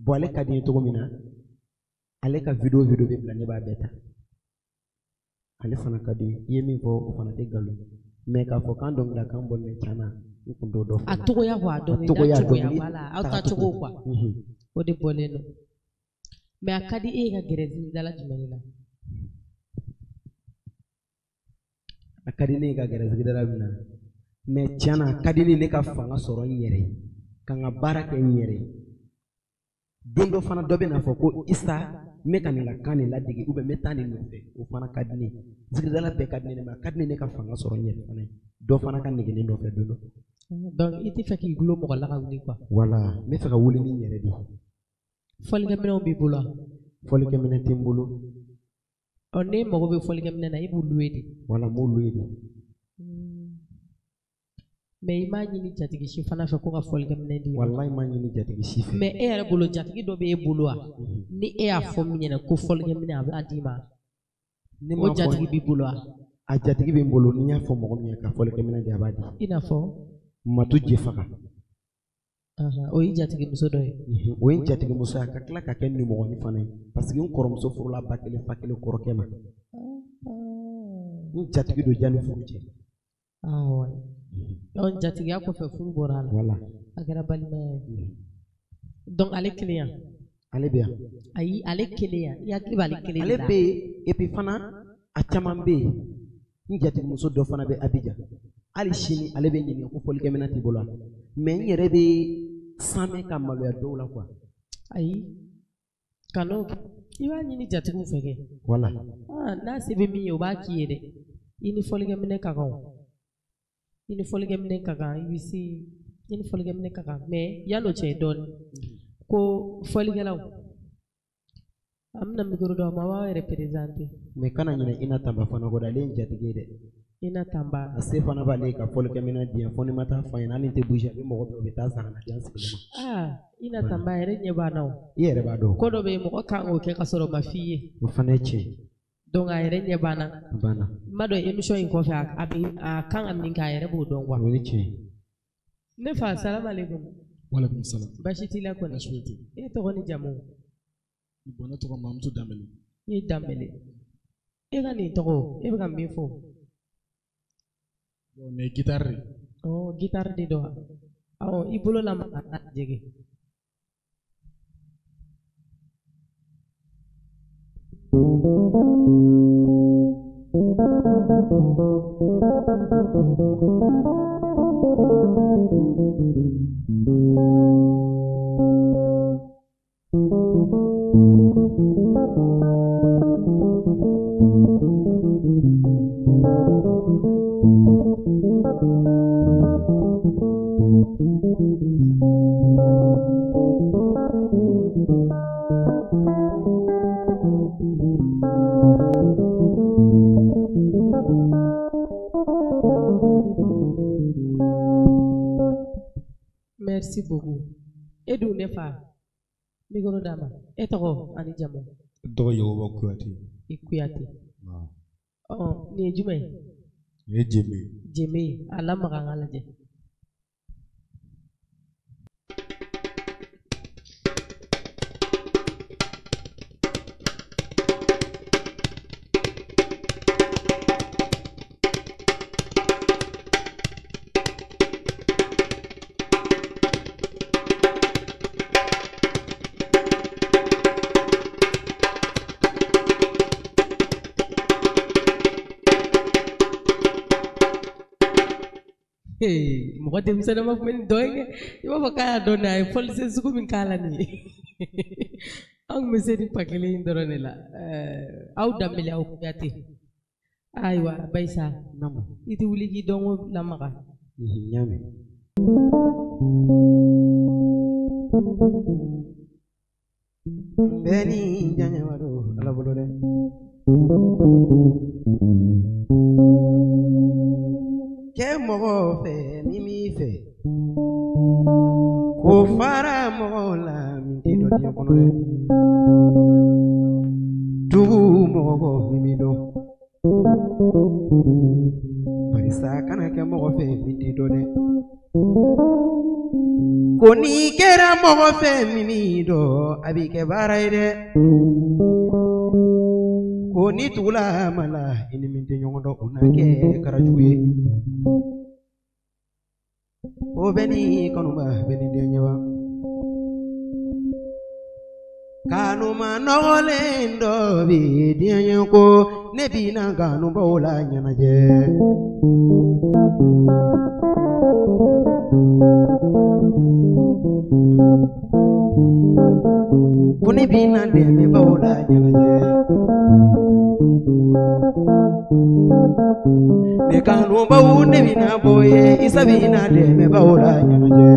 Bon ale ka di n ye cogo min na, ale ka vidéo bɛ bila, ne b'a bɛɛ ta. Ale fana ka di n ye, i ye min fɔ o fana tɛ nkalon ye. Mais k'a fɔ k'an dɔnkilida kan bɔlen bɛ tiɲɛ na, n kun t'o dɔn. A togoya quoi, a dɔnkilida cogoya, voilà, aw ta cogo quoi. O de bɔlen don. Mais a ka di e ye ka gɛrɛ zikiridala jumɛn de la? A ka di ne ye ka gɛrɛ zikiridala min na, mais tiɲɛ na a ka di ne ne ka fanga sɔrɔ n yɛrɛ ye, ka n ka baara kɛ n yɛrɛ ye. Don dɔ fana dɔ bɛ n'a fɔ ko Isa n bɛ ka nin ka kan nin ladege ou bien n bɛ taa nin nɔfɛ, o fana ka di ne ye. Zikiridala bɛɛ ka di ne ye, mais a ka di ne ne ka fanga sɔrɔ n yɛrɛ fana ye, dɔ fana ka nege ne nɔfɛ don dɔ. Donc i tɛ fɛ k'i gulon mɔgɔ la ka wuli quoi. Voilà, n bɛ fɛ ka wuli ni n yɛrɛ de ye. Fɔlikɛminɛnw b'i bolo wa? Fɔlikɛminɛn tɛ n bolo. Ɔ n'e mago bɛ fɔlikɛminɛn na i b'u louer de. Voilà, n b'u louer de. Mais i m'a ɲini jatigi si fana fɛ ko ka fɔlikɛminɛn d'i ma. Walahi n m'a ɲini jatigi si fɛ. Mais e yɛrɛ bolo jatigi dɔ bɛ e bolo wa? Ni e y'a fɔ min ɲɛna ko fɔlikɛminɛn a b'a d'i ma. O jatigi b'i bolo wa? A jatigi bɛ n bolo, ni n y'a fɔ mɔgɔ min ye ka fɔlikɛminɛn di a b'a di. I n'a fɔ? Matu Jefaga. O ye jatigimuso dɔ ye. O ye jatigimuso ye, a ka tila ka kɛ nimɔgɔnin fana ye, parce que n kɔrɔmuso furula ba kelen fa kelen kɔrɔkɛ ma. N jatigi don yanni furu cɛ. Ah ouais. Donc jatigiya kɔfɛ furu bɔra a la. Voilà. A kɛra balimaya ye. Donc ale kelen yan. Ale bɛ yan. Ayi ale kelen yan, i hakili b'ale kelen de la. Ale bɛ yen, et puis fana a caman bɛ yen. N jatigimuso dɔ fana bɛ Abidjan. Hali sini ale bɛ ɲininka ko fɔlikɛminɛn t'i bolo wa? Mais n yɛrɛ bɛ sanmɛ ka maloya dɔw la quoi. Ayi kan'o kɛ, i b'a ɲini jatigiw fɛ kɛ. Voilà. Ah, n'a se bɛ min ye o b'a k'i ye dɛ. I ni fɔlikɛminɛn ka kan o. I ni fɔlikɛminɛn ka kan, i bɛ se, i ni fɔlikɛminɛn ka kan. Mais yan'o cɛ dɔɔnin, ko fɔlikɛlaw, an bɛna micro d'aw ma, aw b'aw yɛrɛ présenter. Mais kana ɲinɛ Ina Tanba fana kɔ dɛ, ale ye n jatigi ye dɛ. Ina Tanba. A se fana b'ale ye ka fɔlikɛminɛn di yan, fo ni ma taa f'a ɲɛna, hali ni tɛ bouger a bɛ mɔgɔ bila u bɛ taa san ka na di an sigilen ma. Ah, Ina Tanba yɛrɛ ɲɛ b'an na o. I yɛrɛ b'a dɔn. Ko dɔ bɛ yen mɔgɔ kan k'o kɛ ka sɔrɔ o ma f'i ye. O fana ye tiɲɛ ye. Donc a yɛrɛ ɲɛ b'an na. A banna. N b'a dɔn émission in kɔfɛ a bɛ a kan ka min kɛ a yɛrɛ b'o dɔn quoi. O ye tiɲɛ ye. Ne fa salamalekun. Walekum salam. Baasi t'i la kɔni? Baasi foyi tɛ. E tɔgɔ ni jamu? Bon ne tɔgɔ Mamutu Danbele. I ye Danbele. E ka nin tɔgɔ e bɛ ka min fɔ? Bon nin ye guitare de ye. Ɔ guitare de don wa? Awɔ i bolo lamaga n'a jɛgɛ. Merci beaucoup. E dun ne fa micro d'a ma. E tɔgɔ ani jamu? Ne tɔgɔ Yakuba Kuyate. I Kuyate. Ɔ nin ye jumɛn ye? Nin ye jɛnbe ye. Jɛnbe, a lamaga an k'a lajɛ. Mɔgɔ denmisɛnnin ma tun bɛ nin dɔn in kɛ i b'a fɔ k'a y'a dɔn a ye fɔlisen sugu min k'a la nin ye. Anw tun bɛ se ni pa kelen in dɔrɔn de la. Aw Danbele aw Kuyate. Ayiwa Bayisa, i tɛ wuli k'i dɔnko lamaga. N y'a mɛn. Bɛɛ ni jaɲɛba don Ala bolo dɛ. Kɛ mɔgɔ fɛ ni m'i fɛ, ko fara mɔgɔ la min t'i dɔn diɲɛ kɔnɔ dɛ. Tugu mɔgɔ kɔ min b'i dɔn. Barisa kana kɛ mɔgɔ fɛ min t'i dɔn dɛ. Ko n'i kɛra mɔgɔ fɛ min b'i dɔn, a b'i kɛ baara ye dɛ. Ko n'i tugula ma la, i ni min tɛ ɲɔgɔn dɔn, o na kɛ karajugu ye. O bɛ ni kanuba, bɛ ni den ɲɛba. Kanuma nɔgɔlen dɔ bɛ diɲɛ ko ne bina kanubaw la ɲɛnajɛ. Ko ne bina dɛmɛbaw la ɲɛnajɛ. Ne kanubaw ne bina bɔ ye, Isa bina dɛmɛbaw la ɲɛnajɛ.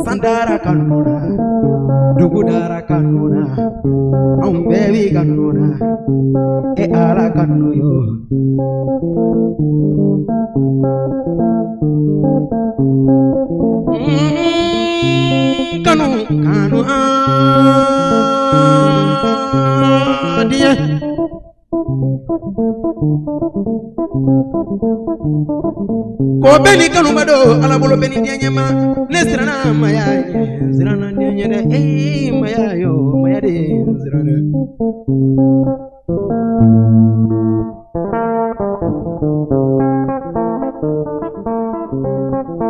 Sandara kanuna, dugudara kanuna, anw bɛɛ bi kanuna, e Ala kanu yo. Kanu kanu diɲɛ. Ko bɛɛ ni kanuba don Ala bolo bɛɛ ni diɲɛ ɲɛma. Ne siranna maya ɲɛ, n siranna diɲɛ ɲɛ dɛ. Ee maya yo, maya de n siranna.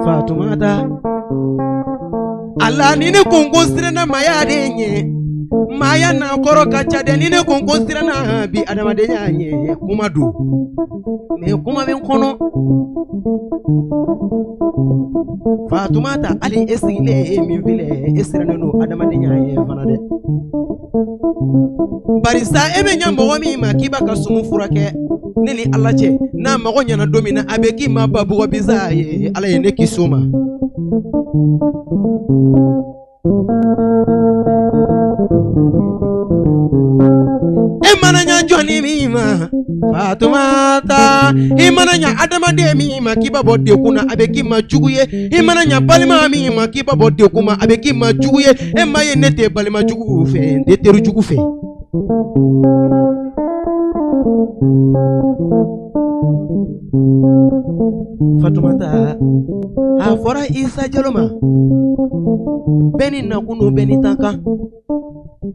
Fatumata, Ala ni ne ko n ko siranna maya de ɲɛ. Maya na kɔrɔ ka ca dɛ, ni ne ko n ko siranna bi adamadenya ɲɛ. Kuma don, mɛ kuma bɛ n kɔnɔ. Fatumata, hali e sigilen min filɛ, e sirannen don adamadenya ɲɛ fana dɛ. Barisa e bɛ ɲɛ mɔgɔ min ma k'i b'a ka sumu furakɛ, ne ni Ala cɛ, n'a mago ɲɛna don min na, a bɛ k'i ma babugɔ bisa ye. Ala ye ne kisi o ma. E mana ɲa jɔnni min ma Fatumata, i mana ɲa adamaden min ma k'i b'a bɔ degun na, a bɛ k'i ma jugu ye. I mana ɲa balima min ma k'i b'a bɔ degun ma, a bɛ k'i ma jugu ye. E ma ye ne tɛ balima jugu fɛ, n tɛ teri jugu fɛ. Fatumata, a fɔra Isa Jalo ma, bɛɛ ni nakun don, bɛɛ ni tankan.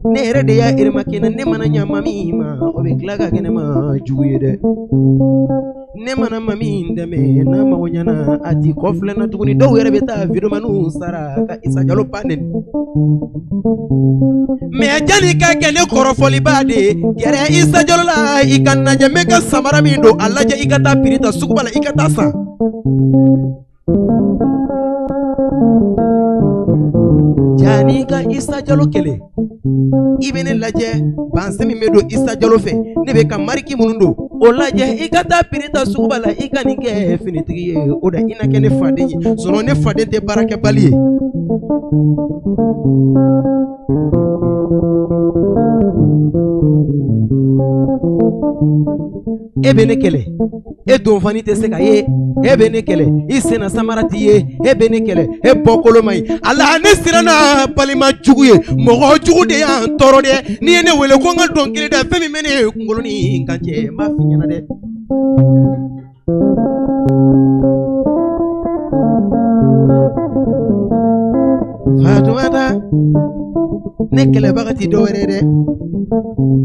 Ne yɛrɛ de y'a remarqué na, ne mana ɲa ma min ma, o bɛ tila ka kɛ ne ma jugu ye dɛ. Ne mana ma min dɛmɛ, n'a mago ɲɛna, a ti kɔfilɛ na tuguni. Dɔw yɛrɛ bɛ taa videomaniw sara ka Isa Jalo ba nɛni. Mɛ janni ka kɛ ne kɔrɔfɔliba de ye, gɛrɛ Isa Jalo la, i ka lajɛ n bɛ ka samara min don, a lajɛ i ka taa piri ta suguba la, i ka taa san. Janni ka Isa Jalo kɛlɛ, i bɛ ne lajɛ banse min bɛ don Isa Jalo fɛ, ne bɛ ka mariki minnu don, o lajɛ i ka taa piri ta suguba la, i ka nin kɛ finitigi ye, o da i na kɛ ne faden ye. Sɔrɔ ne faden tɛ baarakɛbali ye. E bɛ ne kɛlɛ, e donfani tɛ se ka ye. E bɛ ne kɛlɛ, i senna samara t'i ye. E bɛ ne kɛlɛ, e bɔkolo man ɲi. Ala ne siranna balima jugu ye, mɔgɔ jugu de y'an tɔɔrɔ dɛ. N'i ye ne wele ko n ka dɔnkili da, fɛn min bɛ ne kunkolo ni n kan cɛ, n b'a f'i ɲɛna dɛ. Fatumata, ne kɛlɛbaga ti dɔwɛrɛ dɛ.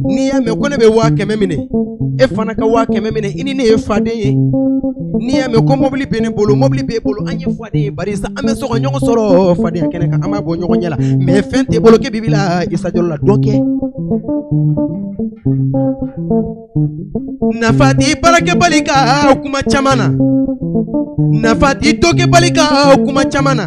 N'i y'a mɛn ko ne bɛ 100 000 minɛ, e fana ka 100 000 minɛ, i ni ne ye faden ye. N'i y'a mɛn ko mobili bɛ ne bolo, mobili b'e bolo, an ye faden ye. Barisa an bɛ sɔn ka ɲɔgɔn sɔrɔ fadenya kɛnɛ kan, an b'a bɔ ɲɔgɔn ɲɛ la. Mais fɛn t'e bolo k'e b'i la Isa Jalo la, dɔ kɛ. Nafa t'i baarakɛbali ka kuma caman na, nafa t'i dɔkɛbali ka kuma caman na,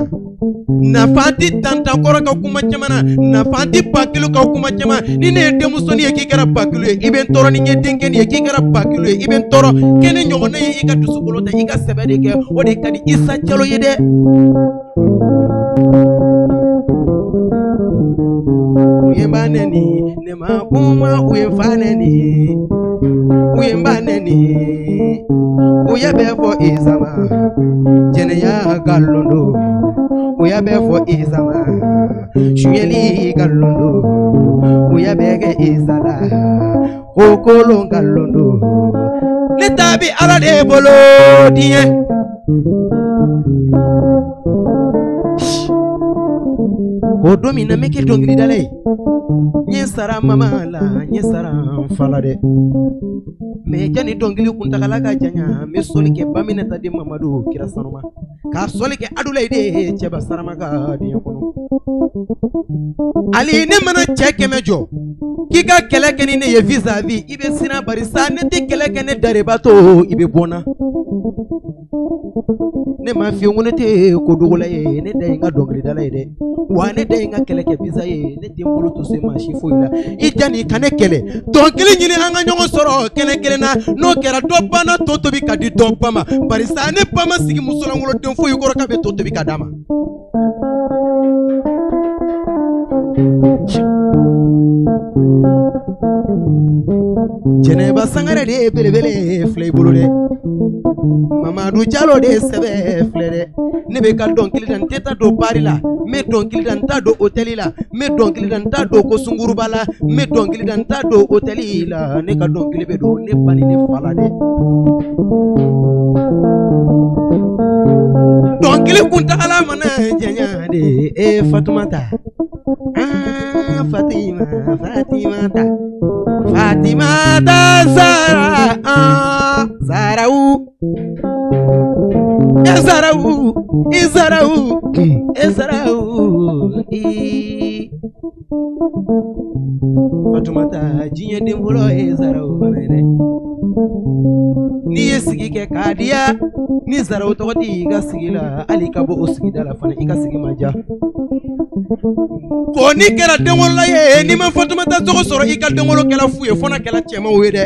nafa t'i tantankɔrɔ ka kuma caman na, nafa t'i bakilo ka kuma caman. Ni ne ye denmusonin ye k'i kɛra bakilo ye, i bɛ n tɔɔrɔ. Ni n ye denkɛnin ye k'i kɛra bakilo ye, i bɛ n tɔɔrɔ. Kɛ ne ɲɔgɔnna ye, i ka dusukolo ta, i ka sɛbɛ de kɛ, o de ka di Isa Jalo ye dɛ. U ye ba nɛni, ne ma kuma, u ye fa nɛni, u ye ba nɛni, u ye bɛɛ fɔ Isa ma, jɛnɛya nkalon don. U y'a bɛɛ fɔ Isa ma, sonyɛli nkalon don. U y'a bɛɛ kɛ Isa la, ko kolon nkalon don. Ne ta bi Ala de bolo diɲɛ. Ko don min na n bɛ kɛ dɔnkilidala ye, n ye sara mama la, n ye sara n fa la dɛ. Mais janni dɔnkili kuntagala ka janya, n bɛ sɔli kɛ Baminata den Mamadu kira sanuma, k'a sɔli kɛ Adulayi de cɛba sarama ka diɲɛ kɔnɔ. Ali ne mana cɛ 100 jɔ k'i ka kɛlɛ kɛ ni ne ye vis-à-vis, i bɛ siran, barisa ne tɛ kɛlɛ kɛ ne dareba to, i bɛ bɔ n na. Ne m'a f'i ye ko ne tɛ kodogola ye, ne da ye n ka dɔnkilidala ye dɛ. Wa ne da ye n ka kɛlɛkɛ bisa ye, ne tɛ n bolo to se maa si foyi la. I janni ka ne kɛlɛ, dɔnkili ɲini an ka ɲɔgɔn sɔrɔ kɛnɛ kelen na, n'o kɛra dɔ banna to tobi ka di dɔ ba ma, barisa ne ba ma sigi musolankolon foyi kɔrɔ k'a bɛ to tobi ka d'a ma. Jɛnɛba Sangare de ye belebele filɛ i bolo dɛ, Mamadu Jalo de ye sɛbɛ filɛ dɛ. Ne bɛ ka dɔnkili da, n tɛ taa don bari la, n bɛ dɔnkili da, n t'a don hôtel la, n bɛ dɔnkili da, n t'a don ko sunguruba la, n bɛ dɔnkili da, n t'a don hôtel la. Ne ka dɔnkili bɛ don ne ba ni ne fa la dɛ. Dɔnkili kuntagala mana janya de, e Fatumata, ah Fatima, Fatimata, Fatimata Zara, ah Zaraou, e Zaraou, e Zaraou, e Zaraou, e Fatumata diɲɛ den fɔlɔ ye Zaraou fana ye dɛ. N'i ye sigi kɛ k'a diya, ni Zaraou tɔgɔ t'i ka sigi la, hali ka bɔ o sigida la fana, i ka sigi ma diya. Ko n'i kɛra denwolola ye, n'i ma Fatumata tɔgɔ sɔrɔ, i ka denwolo kɛla fu ye, fo n'a kɛla cɛmanw ye dɛ.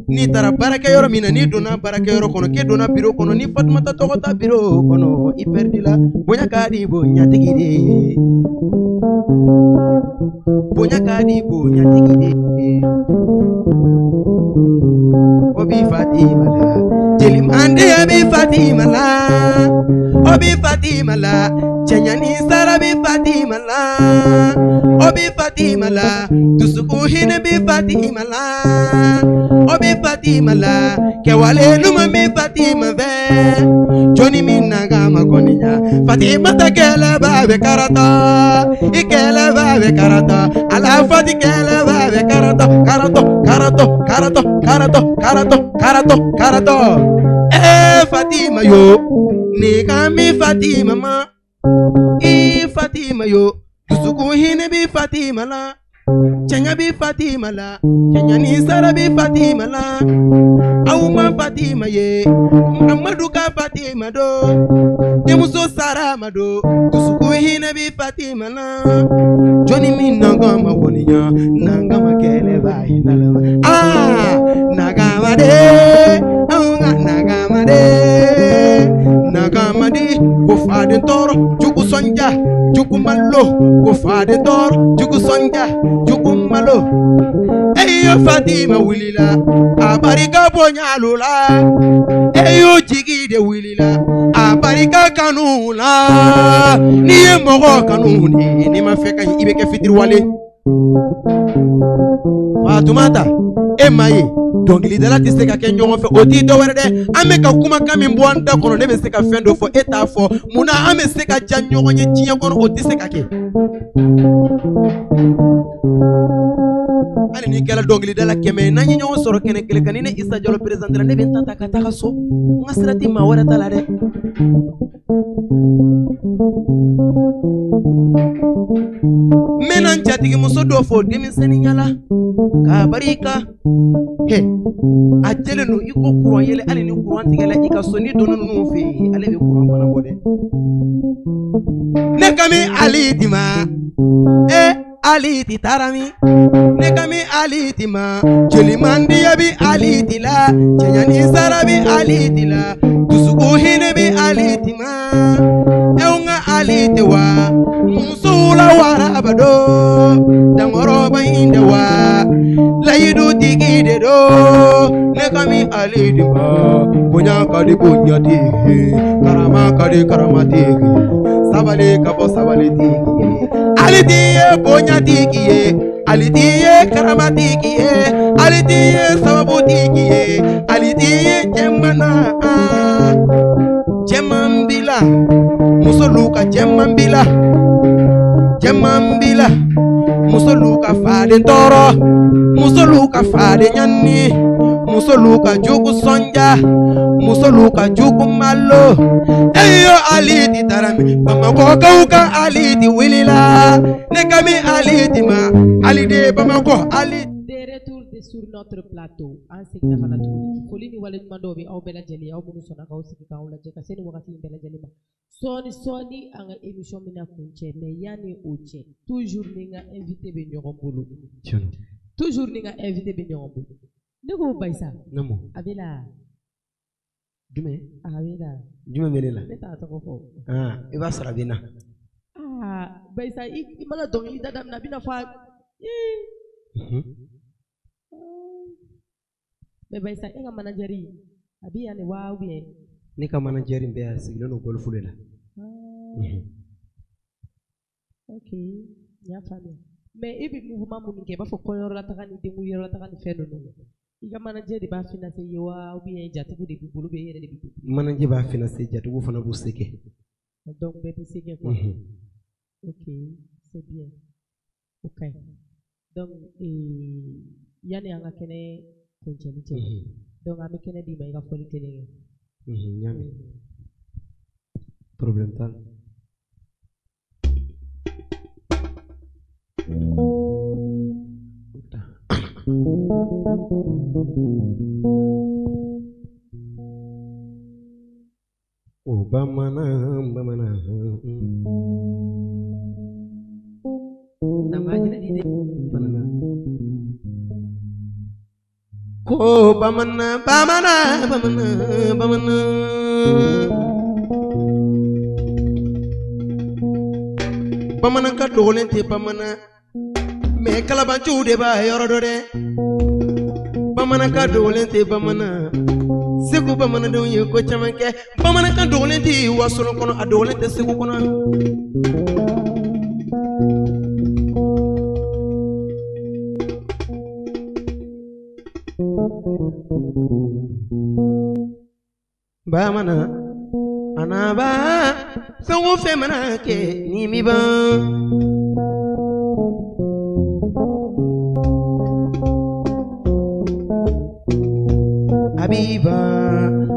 N'i taara baarakɛyɔrɔ min na, n'i donna baarakɛyɔrɔ kɔnɔ, k'e donna biro kɔnɔ, ni Fatumata tɔgɔ ta biro kɔnɔ, i pɛridi la. Bonya ka di bonyatigi de ye, bonya ka di bonyatigi de ye. O bi Fatima la, jelimandeya bi Fatima la, o bi Fatima la, cɛɲani sara bi Fatima la, o bi Fatima la, dusukun hinɛ bi Fatima la, o bi Fatima la, kɛwale ɲuman bi Fatima fɛ. Jɔnni min na ka ma kɔniya, Fatimata kɛlɛba bɛ karata, i kɛlɛba bɛ karata, ala Fati kɛlɛba bɛ karata, karatɔ, karatɔ, karatɔ, karatɔ, karatɔ, karatɔ, karatɔ. Ee Fatima yo, ne ka mi Fatima ma, i Fatima yo, dusukun hinɛ bi Fatima la, cɛɲa bi Fatima la, cɛɲa ni sara bi Fatima la. Aw ma Fatima ye, Muhamadu ka Fatima do, denmuso sara ma do, dusukun hinɛ bi Fatima la. Jɔnni min n'an ma kɔniya, n'an ka ma kɛlɛba hinɛ la. Aa nagama de, anw ka nagama de, nagama de, ko faden tɔɔrɔ, jugu sɔnja, jugu malo, ko faden tɔɔrɔ, jugu sɔnja, jugu malo. Eyo Fatima wulila, a barika bonya la, eyo jigi de wulila, a barika kanu la. N'i ye mɔgɔ kanu ni n'i ma fɛ ka i bɛ kɛ fitiriwale. Fatumata e ma ye dɔnkilidala tɛ se ka kɛ ɲɔgɔn fɛ o t'i dɔwɛrɛ dɛ an bɛ ka kumakan min bɔ an da kɔnɔ ne bɛ se ka fɛn dɔ fɔ e t'a fɔ munna an bɛ se ka diya ɲɔgɔn ye diɲɛ kɔnɔ o tɛ se ka kɛ hali n'i kɛra dɔnkilidala 100 ye n'an ye ɲɔgɔn sɔrɔ kɛnɛ kelen kan ni ne Isa Jalo présenté ne bɛ n ta ta ka taga so n ka sira tɛ maa wɛrɛ ta la dɛ. N bɛna n jatigimuso dɔ fɔ denmisɛnninya la k'a barika he a jɛlen don i ko kuran yɛlɛ hali ni kuran tigɛla i ka so n'i donna ninnu fɛ yen ale bɛ kuran fana bɔ dɛ. Ne ka mi Ali ti ma Ali ti taara min ne ka mi Ali ti ma jelimandiya bi Ali ti la cɛɲani sara bi Ali ti la dusukun hinɛ bi Ali ti ma anw ka Ali ti wa musow la waraba don dankɔrɔba in de wa layidu tigi de don ne ka mi Ali ti ma bonya ka di bonya tigi karama ka di karama tigi sabali ka bɔ sabali tigi Ali ti ye bonya tigi ye Ali ti ye karama tigi ye Ali ti ye sababu tigi ye Ali ti ye cɛmana cɛman b'i la musolu ka cɛman b'i la cɛman b'i la musolu ka faden tɔɔrɔ musolu ka faden ɲani musolu ka jugu sɔnja musolu ka jugu malo eyo Ali ti taara min Bamakɔkaw ka Ali ti wulila ne ka mi Ali ti ma Ali de Bamakɔ Ali. De retour sur notre plateau an seginna ka na tuguni foli ni waleɲuman dɔw bɛ aw bɛɛ lajɛlen aw minnu sɔnna k'aw sigi k'aw lajɛ ka se nin wagati in bɛɛ lajɛlen ma sɔɔni sɔɔni an ka émission bɛna kuncɛ mais yanni o cɛ toujours ni n ka invité bɛ ɲɔgɔn bolo toujours ni n ka invité bɛ ɲɔgɔn bolo ne ko Bayisa a bɛ la jumɛn a bɛ la jumɛn bɛ ne la ne t'a tɔgɔ fɔ i b'a sɔrɔ a bɛ na Bayisa i mana dɔnkili da daminɛ a bɛna fɔ a mais Bayisa e ka manager a bɛ yan de wa ou bien ne ka manager bɛ yan sigilen don golf de la. Ok n y'a faamuya mais e bɛ mouvement minnu kɛ i b'a fɔ kɔɲɔyɔrɔ la taga ni denkunyɔrɔ la taga ni fɛn ninnu i ka manager de b'a financer ye wa ou bien jatigiw de b'i bolo ou bien e yɛrɛ de b'i bolo. Manager b'a financer jatigiw fana b'u se kɛ. Donc bɛɛ b'i se kɛ quoi. Ok c'est bien o ka ɲi donc yanni an ka kɛnɛ kuncɛli cɛ donc an bɛ kɛnɛ d'i ma i ka fɔli kelen kɛ. N y'a mɛn problème t'a la. O bamanan bamanan ko bamanan bamanan bamanan bamanan bamanan ka dogolen tɛ bamanan mais kalabanciw de b'a yɔrɔ dɔn dɛ bamanankan dogolen tɛ bamanan Segu bamanandenw ye ko caman kɛ bamanankan dogolen tɛ Wasolon kɔnɔ a dogolen tɛ Segu kɔnɔ. Bamanan anaba fɛn o fɛn mana kɛ ni mi ban. Abiba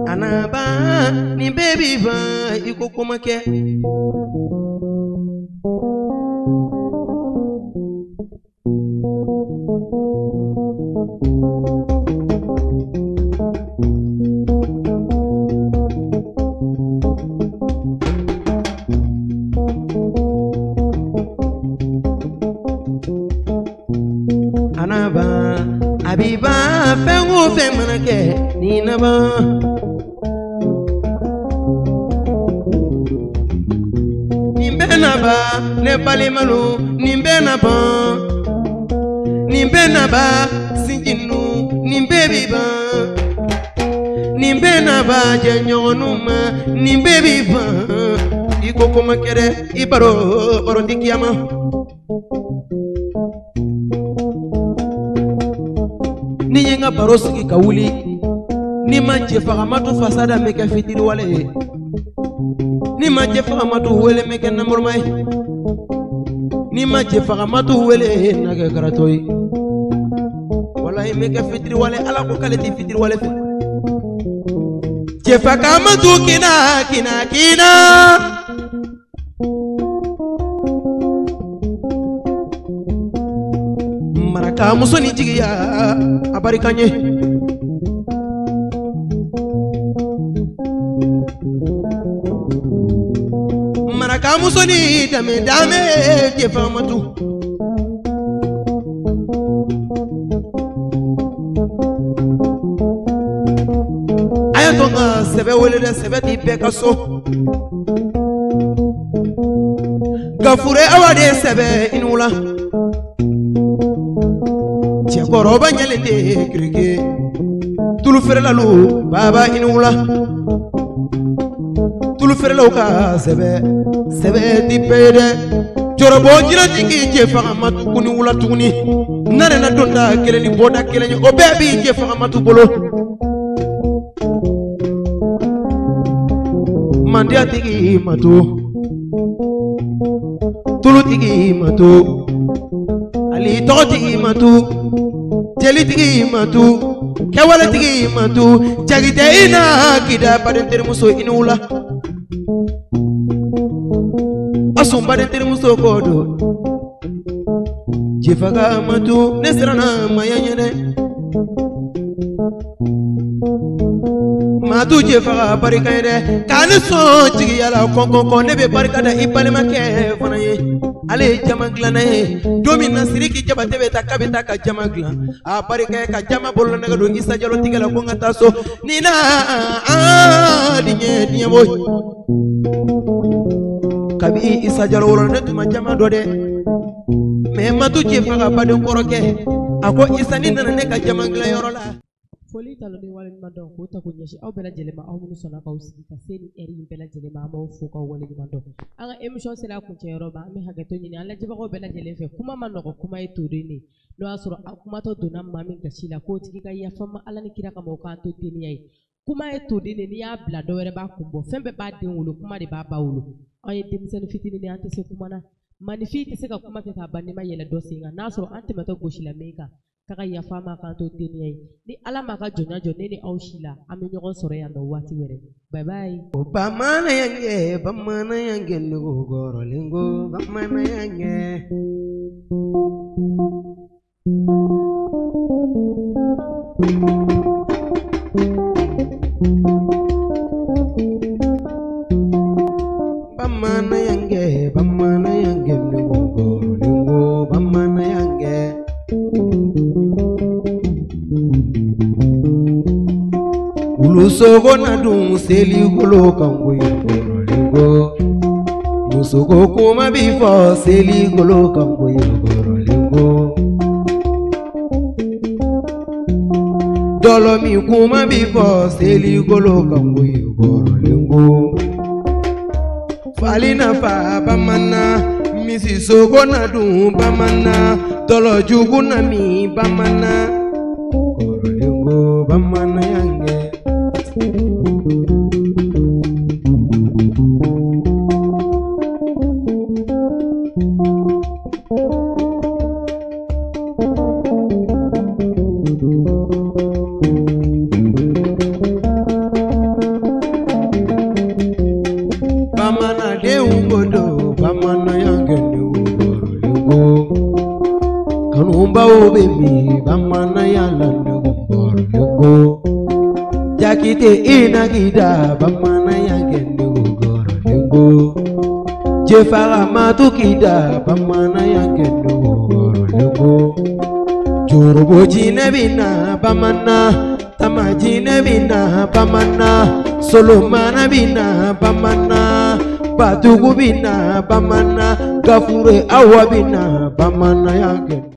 anaba ni bɛɛ ban i ko ko ma kɛ. Anaba abiba fɛn o fɛn mana kɛ ni naba. Nin bɛɛ na ban ne balimalu nin bɛɛ na ban nin bɛɛ na ban sinjinu nin bɛɛ bi ban nin bɛɛ na ban jɛɲɔgɔnw ma nin bɛɛ bi ban i ko ko ma kɛ dɛ i baro baro ti kiyama. Ni n ye n ka baro sigi ka wuli ni ma Jɛfagamatu fasa da n bɛ kɛ fitiriwale ye ni ma Jɛfagamatu wele n bɛ kɛ namoroma ye ni ma Jɛfagamatu wele n na kɛ karatɔ ye walayi n bɛ kɛ fitiriwale Ala ko k'ale tɛ fitiriwale fɛ Jɛfagamatu kina kina kina. Maraka muso ni jigiya a barika ɲɛ Maraka muso ni dame dame Jɛfagamatu a y'a to n ka sɛbɛ wele dɛ sɛbɛ ti bɛɛ ka so Gafure awa de sɛbɛ i ni wula cɛkɔrɔba ɲɛlen de kirike tulu feerelalu baba i ni wula tulu feerelaw ka sɛbɛ sɛbɛ ti bɛɛ ye dɛ jɔrɔbɔ jinɛtigi Jɛfagamatu kun ni wula tuguni n'a nana don da kelen ni bɔda kelen ye o bɛɛ b'i Jɛfagamatu bolo mandiya tigi ma to tulutigi ma to ali tɔgɔtigi ma to jelitigi ma to kɛwaletigi ma to jagite i na kida baden terimuso i ni wula asun baden terimuso ko don Jɛfagamatu ne siranna maya ɲɛ dɛ Matu Jɛfaga barika ye dɛ k'a ne sɔn jigiya la kɔnkɔnkɔn ne bɛ barika da i balimakɛ fana ye ale ye jama dilanna ye don min na Sidiki Jabate bɛ taa k'a bɛ taa ka jama dilan a barika ye ka jama bolonɛgɛ don Isa Jalo tigɛ la ko n ka taa so ni na diɲɛ diɲɛ bɔ kabi Isa Jalo wolo ne tun ma jama dɔn dɛ mɛ Matu Jɛfaga baden kɔrɔkɛ a ko Isa ni nana ne ka jama dilan yɔrɔ la. Foli talo ni waleɲuman dɔn k'o ta k'o ɲɛsin aw bɛɛ lajɛlen ma aw minnu sɔnna k'aw sigi ka se ni ɛri in bɛɛ lajɛlen ma an b'aw fo k'aw waleɲuman dɔn an ka émission sera a kuncɛyɔrɔ ma an bɛ hakɛto ɲini an lajɛbagaw bɛɛ lajɛlen fɛ kuma ma nɔgɔ kuma ye toden de n'o y'a sɔrɔ a kumatɔ donna maa min gasi la k'o tigi ka yafa ma Ala ni kira kama o k'an to deniya ye kuma ye toden de n'i y'a bila dɔ wɛrɛ b'a kun bɔ fɛn bɛɛ b'a den wolo kuma de b'a ba wolo an ye denmisɛnnin fitinin de an tɛ se kuma na maninfin tɛ se ka kuma kɛ k'a ban n'i ma yɛlɛ dɔ sen kan n'a sɔrɔ an tɛmɛtɔ gosi la min kan k'a yafa ma k'an to deniya ye ni Ala m'a ka jɔnya jɔ ne ni aw si la an bɛ ɲɔgɔn sɔrɔ yan nɔ waati wɛrɛ bye bye. Bamananyankɛ bamananyankɛ nugu kɔrɔlen ko bamananyankɛ. Bamananyankɛ bamananyankɛ nugu kɔrɔlen ko bamananyankɛ. Wulusogo na dun selikolo kan koyi kɔrɔlen ko musoko kuma bi fɔ selikolo kan koyi kɔrɔlen ko dɔlɔ min kuma bi fɔ selikolo kan koyi kɔrɔlen ko fali nafa bamanan misisogo na dun bamanan dɔlɔ jugu na min bamanan kɔrɔlen ko bamananyankɛ. Bamanadenw ko don bamananyankɛ kɔrɔlen ko kanubaw bɛ min bamananya la kɔrɔlen ko Jakite inagida bamananyankɛ kɔrɔlen ko Jɛfagamatu kida bamananyankɛ kɔrɔlen ko Jorobo jinɛ bɛ na bamanan tama jinɛ bɛ na bamanan solomana bɛ na bamanan batugu bɛ na bamanan gafure awa bɛ na bamananyankɛ.